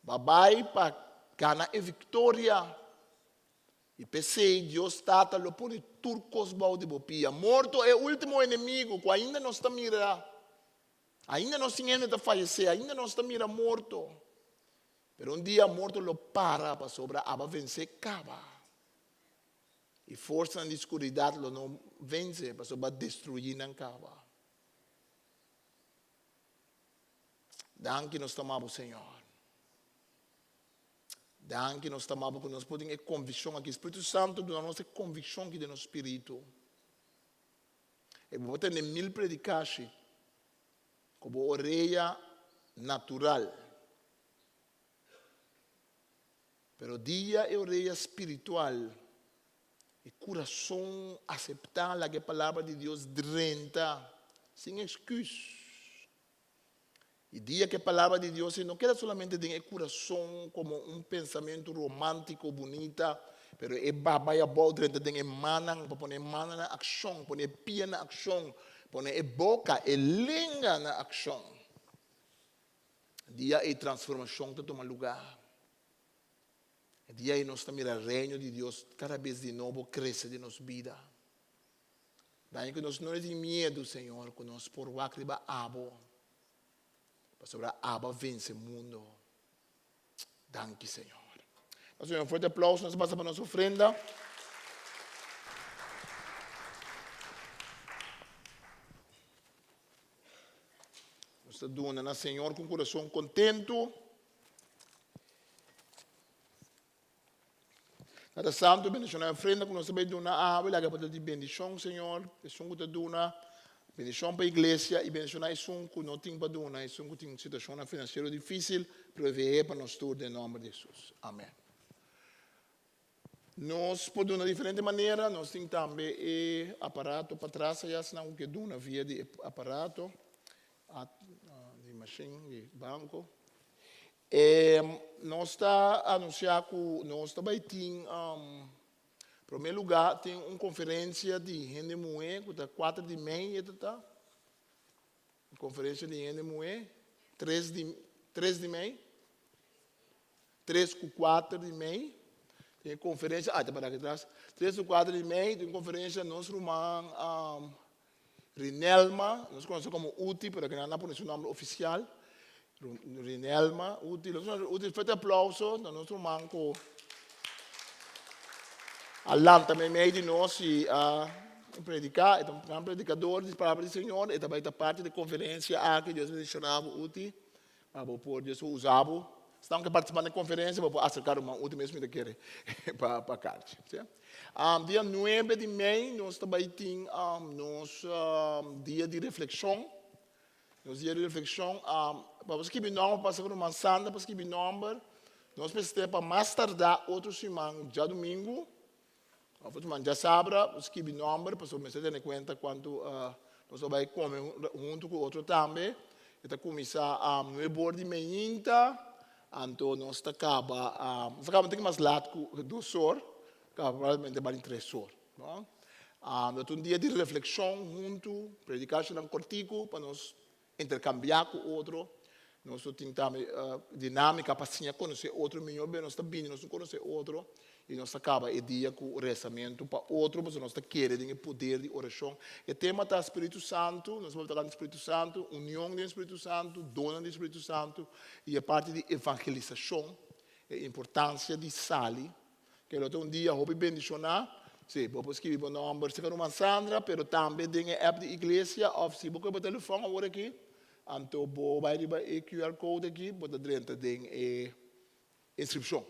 Bo a bai pa gana e viktoria. I p'esei Dios Tata lo pone tur kos bou di bo pia. Morto, e último enemigu ku ainda nos ta mira. Ainda nos tin hende ta fayesé, ainda nos ta mira morto. Pero un dia morto lo para pasobra aba vensé kaba. I forsanan di skuridat lo no vense pasobra a destruí nan kaba. Danki nos ta ama bo, Señor. Danki nos ta ama bo ku nos por tin e konvikshon aki. Spiritu Santu duna nos e konvikshon aki den nos spiritu. E bo por tende mil predikashi ku bo orea natural. Pero dia e orea spiritual, e kurason aseptá laga e palabra di Dios drenta sin eksküs. I dia ku e palabra di Dios ei no keda solamente den e kurason komo un pensamentu romántiko bunita, pero e ba bai abou drenta den e mannan pa pone e mannan na akshon, pone e pia na akshon, pone e boka, e lenga na akshon. Dia ei transformashon ta tuma lugá. E dia ei nos ta mira Reino di Dios kada bes di nobo krese den nos bida. Daño ku nos no tin miedu, Señor, ku nos por wak riba Abo, pasobra Abo a vense mundo. Danki, Señor. Nos duna un fuerte aplauso, nos pasa pa nos ofrenda. Nos ta duna na Señor ku un kurason kontentu. Tata Santu, bendiciona e ofrenda ku nos ta bai duna awe, laga pa ta di bendicion, Señor, esun ku ta duna, bendicion pa iglesia i bendiciona esun ku no tin pa duna, esun ku tin situacionnan financiero dificil, provee pa nos tur den nomber di Jesus. Amen. Nos por duna diferente manera, nos tin tambe e aparato patras aya, esnan ku ke duna via di e aparato, di machine, di banco. Nos ta anunsiá ku nos ta bai tin promé lugá tin un konferensia di hende muhé ku ta kuater di mei e ta ta. Konferensia di hende muhé tres di tres di mei tres ku kuater di mei tin e konferensia ah ta para aki atras tres ku kuater di mei tin konferensia nos ruman Rinelma, nos konosé komo Uti, pero kinan a pone su nòmber ofisial, Rinelma Uti. Nos konosé Uti, fuerte aplauso na nos ruman ku a lanta meimei di nos i a prediká. E ta un gran predikador di palabra di Señor. E ta bai ta parti di e konferensia aki. Dios bendishoná bo, Uti. Pa bo por Dios por usa bo. Esnan ku partisipá na e konferensia bo por aserká ruman Uti mes mi ta kere pa pa karchi. Sí. Um, dia nuebe di mei nos ta bai tin um, nos um, dia di reflekshon. Nos dia di reflekshon, um, pa bo skibi nòmber pasa ku ruman Sandra pa skibi nòmber. Nos mester pa mas tardá otro siman djadumingu. Of otro man djasabra, bo skibi nòmber pasobra mester tene kuenta kuantu nos ta bai kome huntu ku otro tambe. E ta kuminsá nuebe or di meinta, anto nos ta kaba, nos ta kaba un tiki mas lat ku dos or, kaba probablemente bani tres or, no. Lo ta un dia di reflekshon huntu, predikashonnan kòrtiku pa nos interkambiá ku otro. Nos lo tin tambe dinámika pa siña konosé otro mihó, pero nos ta bini, nos no konosé otro i nos ta kaba e dia ku resamentu pa otro pasobra nos ta kere den e poder di orashon. E tema ta Spiritu Santu, nos por toka di Spiritu Santu, union den Spiritu Santu, donnan di Spiritu Santu i e parti di evangelisashon, e importansia di sali. Ke lo ta un dia hopi bendishoná. Sí, bo por skibi bo nòmber serka ruman Sandra, pero tambe den e app di iglesia òf si bo kohe bo telefòn awor aki, anto bo bai riba e QR code aki, bo ta drenta den e inskripshon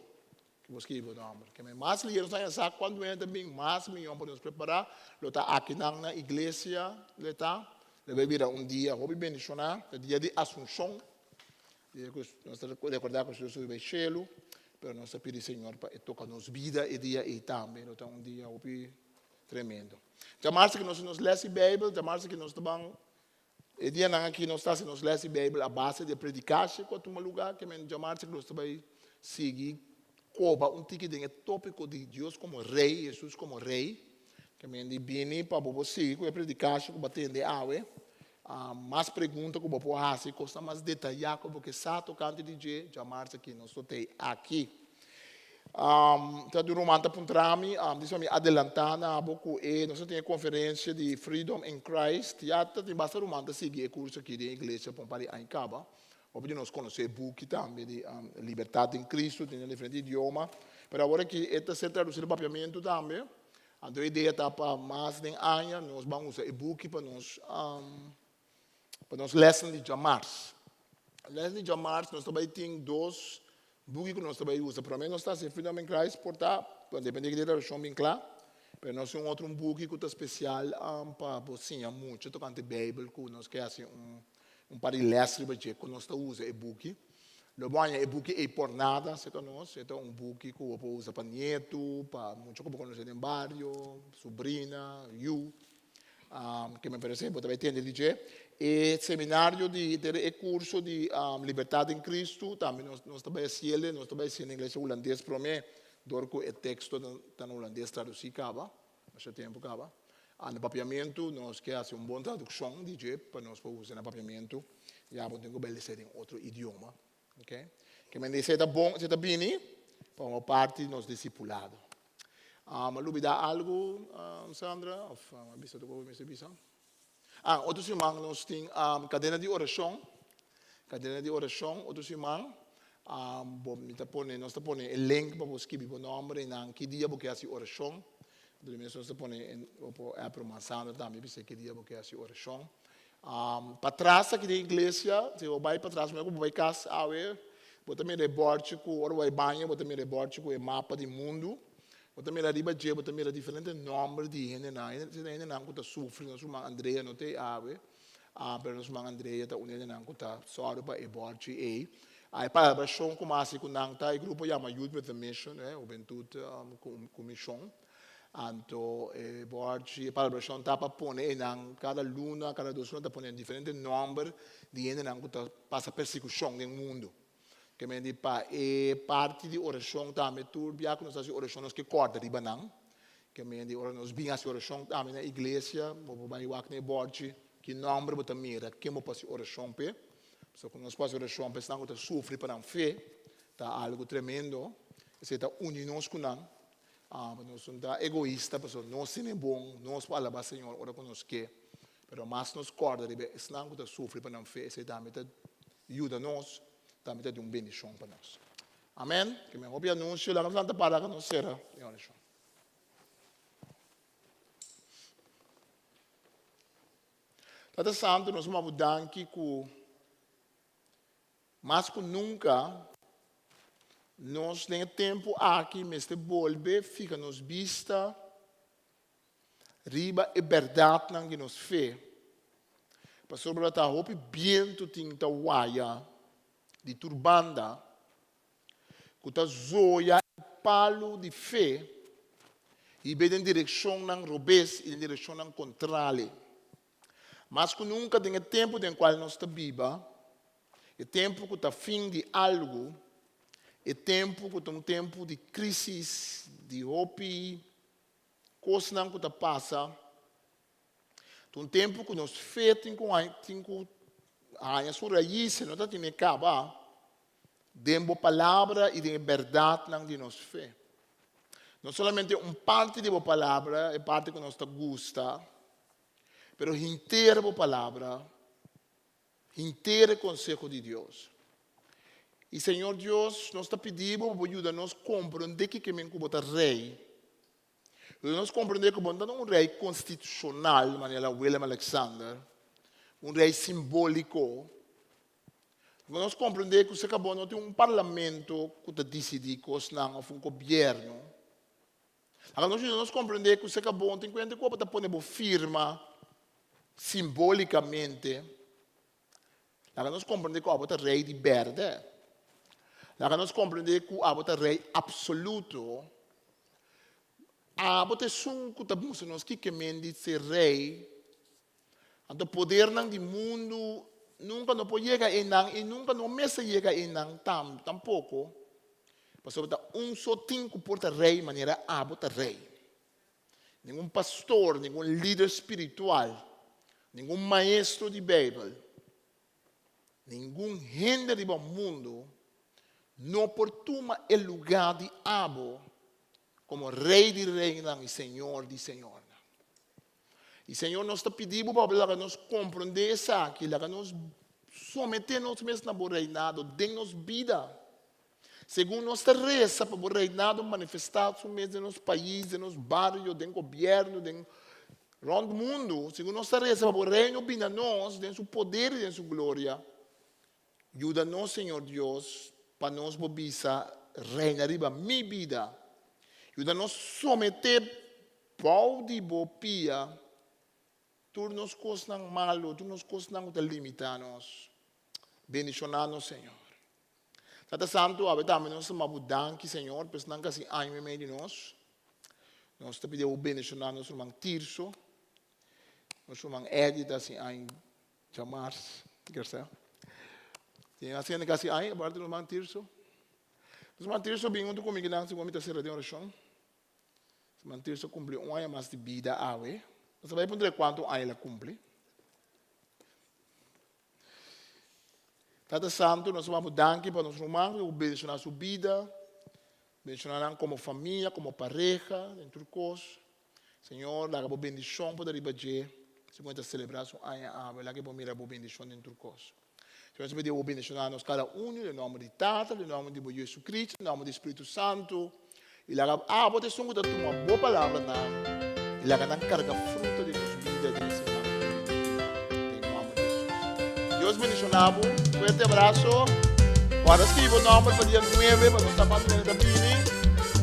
ku bo skibi bo nòmber. Ke men mas lier nos haña sa kuantu hende ta bin, mas miyon pa nos prepará. Lo ta akinan na iglesia lo e ta. Lo bai bira un dia hopi bendishoná, ta dia di Asunshon. Dia ku nos ta rekordá ku Jesus a subi bai shelu. Pero nos ta pidi Señor pa e toca nos bida e dia ei tambe. Lo ta un dia hopi tremendo. Djamarsa ki nos nos les di Bijbel, djamarsa ki nos ta ban, e dianan aki nos ta hasi nos les di Bijbel a base di e predikashi ku a tuma luga, ke men djamarsa ki nos ta bai sigui koba un tiki den e topiko di Dios komo Rei, Jesus komo Rei. Ke men di bini pa bo por sigui ku e predikashi ku bo a tende awe. Mas pregunta ku bo por hasi, kosnan mas detayá ku bo ke sa tokante di dje, djamarsa ki nos lo tei aki. Ta di un ruman ta puntra mi, disa mi adelantá na bo ku e nos a tin e konferensia di Freedom in Christ. Ya ta tin basta ruman ta sigui e kurso aki den iglesia pa un par di aña kaba. Hopi di nos konosé e buki tambe di Libertat den Kristu, tin den diferente idioma. Pero awor aki e ta ser tradusí na papiamentu tambe. Anto e idea ta pa mas den aña nos ban usa e buki pa nos pa nos lesnan di djamars. Les di djamars nos ta bai tin dos buki ku nos ta bai usa. Promé nos ta hasi Freedom in Christ por ta, bueno depende di ki tradushon bin kla, pero nos tin un otro un buki ku ta spesial pa bo siña mucha tokante Beibel ku nos ke hasi un un par di les riba dje ku nos ta usa e buki. Lo bo haña e buki ei por nada serka nos. E ta un buki ku bo por usa pa nietu, pa mucha ku bo konosé den bario, subrina, yu. Ke me parece bo ta bai tende di dje. E seminario di e kurso di Libertat den Kristu tambe nos nos ta bai hasiel, nos ta bai hasiel na iglesia hulandes promé dor ku e teksto ta na hulandes tradusí kaba, masha tempu kaba. Na papiamentu nos ke hasi un bon tradukshon di dje pa nos por usa na papiamentu, ya bo tin ku bai lesa den otro idioma. Okay. Ke men di esei ta bon, esei ta bini pa un parti di nos disipulado. Um, a lubida algu, um, Sandra? Of um, a bisa tur ku mester bisa? Ah, otro siman nos tin um, kadena di orashon. Kadena di orashon, otro siman. Um, bo, mi ta pone, nos ta pone e link pa bo skibi bo nòmber i nan ki dia bo ke hasi orashon. Dor mes nos ta pone en, bo por app ruman Sandra tambe bisa ki dia bo ke hasi orashon. Patras aki den iglesia, si bo bai patras mira ku bo bai kas awe, bo ta mira e bòrchi ku ora bo bai baño bo ta mira e bòrchi ku e mapa di mundu, bo ta mira riba dje bo ta mira diferente nòmber di hendenan, hende hendenan ku ta sufri, nos ruman Andrea no ta ei awe, pero nos ruman Andrea ta un di hendenan ku ta sòru pa e bòrchi ei. E palabrashon ku mas ku nan ta e grupo yama Youth with a Mission, hubentut ku mishon. Anto e bòrchi, e palabrashon ta pa pone einan kada luna, kada dos luna ta pone diferente nòmber di hendenan ku ta pasa persekushon den mundu. Ke men di pa e parti di orashon tambe tur bia ku nos ta hasi orashon nos ke kòrda riba nan. Ke men di ora nos bin hasi orashon tambe na iglesia bo por bai wak na e bòrchi ki nòmber bo ta mira ken bo por hasi orashon p'e. Pasobra ku nos por hasi orashon pa esnan ku ta sufri pa nan fe ta algu tremendo. Esei ta uni nos ku nan. Ah, pa nos no ta egoista, pasobra nos tene bon, nos por alabá Señor ora ku nos ke. Pero mas nos kòrda riba esnan ku ta sufri pa nan fe, esei tambe ta yuda nos, tambe ta di un bendishon pa nos. Amèn. Ke men hopi anunsio, laga nos lanta para ku nos sera e orashon. Tata Santu, nos mama bo danki ku Mas ku nunka, nos den e tempu aki mester bolbe fika nos bista riba e bèrdatnan di nos fe, pasobra ta hopi bientu tin ta waya di tur banda ku ta zoya e palu di fe i bai den direkshonnan robes i den direkshonnan kontrali. Mas ku nunka den e tempu den kual nos ta biba, e tempu ku ta fin di algu, e tempu ku ta un tempu di krísis, di hopi kosnan ku ta pasa, ta un tempu ku nos fe tin ku tin ku haña su rais, no ta tene kaba den bo palabra i den e bèrdatnan di nos fe. No solamente un parti di bo palabra, e parti ku nos ta gusta, pero henter bo palabra, henter e konseho di Dios. I Señor Dios, nos ta pidi bo pa bo yuda nos komprondé kiko men ku bo ta rei. Yuda nos komprondé ku bo no ta un rei konstitushonal manera Willem Alexander, un rei simbóliko. Yuda nos komprondé ku serka bo no tin un parlamento ku ta disidí kosnan òf un gobièrnu. Laga nos yuda nos komprendé ku serka bo tin kuenta ku bo ta pone bo firma simbólikamente. Laga nos komprendé ku abo ta rei di bèrdè. Laga nos komprendé ku abo ta rei apsoluto. Abo ta esun ku ta mustra nos kiko men di ser rei. Anto podernan di mundu nunka no por yega einan i nunka no mester yega einan tampoko, pasobra ta un so tin ku por ta rei manera abo ta rei. Ningun pastor, ningun lider spiritual, ningun maestro di Beibel, ningun hende riba mundu no por tuma e lugá di abo komo Rei di reinan i Señor di señornan. I Señor, nos ta pidi Bo pa Bo laga nos komprondé esaki, laga nos someté nos mes na Bo reinado den nos bida. Segun nos ta resa pa Bo reinado manifestá su mes den nos pais, den nos bario, den gobièrnu, den rònt mundu, segun nos ta resa pa Bo reino bini na nos den su poder i den su gloria. Yuda nos, Señor Dios, pa nos bo bisa reina riba mi bida. Yuda nos someté bou di bo pia tur nos kosnan malu, tur nos kosnan ku ta limitá nos. Bendishoná nos, Señor. Tata Santu, awe tambe nos ta maba bo danki, Señor, pa esnan ku hasi aña meimei di nos. Nos ta pidi bo bendishoná nos ruman Tirso, nos ruman Eddie ta hasi aña djamars, Gercel. Tin hasi hende ku hasi aña aparte di nos ruman Tirso? Nos ruman Tirso bin huntu ku mi kinan segun mi ta sera den orashon. Nos ruman Tirso kumpli un aña mas di bida awe. Nos ta bai puntra e kuantu aña el a kumpli. Tata Santu, nos ta bo danki pa nos ruman ku bendishoná su bida, bendishoná nan komo famia, komo pareha, den tur kos. Señor, laga bo bendishon por ta riba dje, segun e ta selebrá su aña awe, laga e por mira bo bendishon den tur kos. Señor, nos ta pidi bo bendishoná nos kada unu, den nòmber di Tata, den nòmber di bo Jesucristo, den nòmber di Spiritu Santu. I laga abo ta esun ku ta tuma bo palabranan i laga nan karga fruta den nos bida den e siman ku bini. Den nòmber di Hesus. Dios bendishoná bo. Fuerte abraso. Guarda skibi bo nòmber pa dia nuebe pa nos sa kuantu hende ta bini.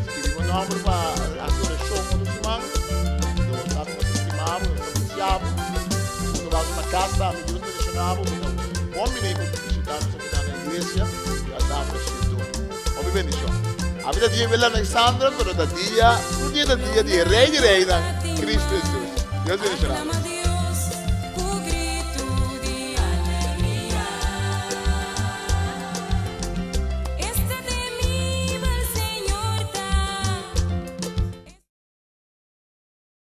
Skibi bo nòmber pa hasi orashon otro siman. Nos sa ku nos ta stima bo, nos ta apresiá bo. Esun ku ta na kas tambe, Dios bendishoná bo. Bo ta bon bini pa bishitá nos akinan na iglesia. Ya ta apresiador. Hopi bendishon. Ami ta dia Willem Alexander, pero ta dia, tur dia ta dia di e Rey di Reynan, Cristo Jesus. Dios bendishona bo.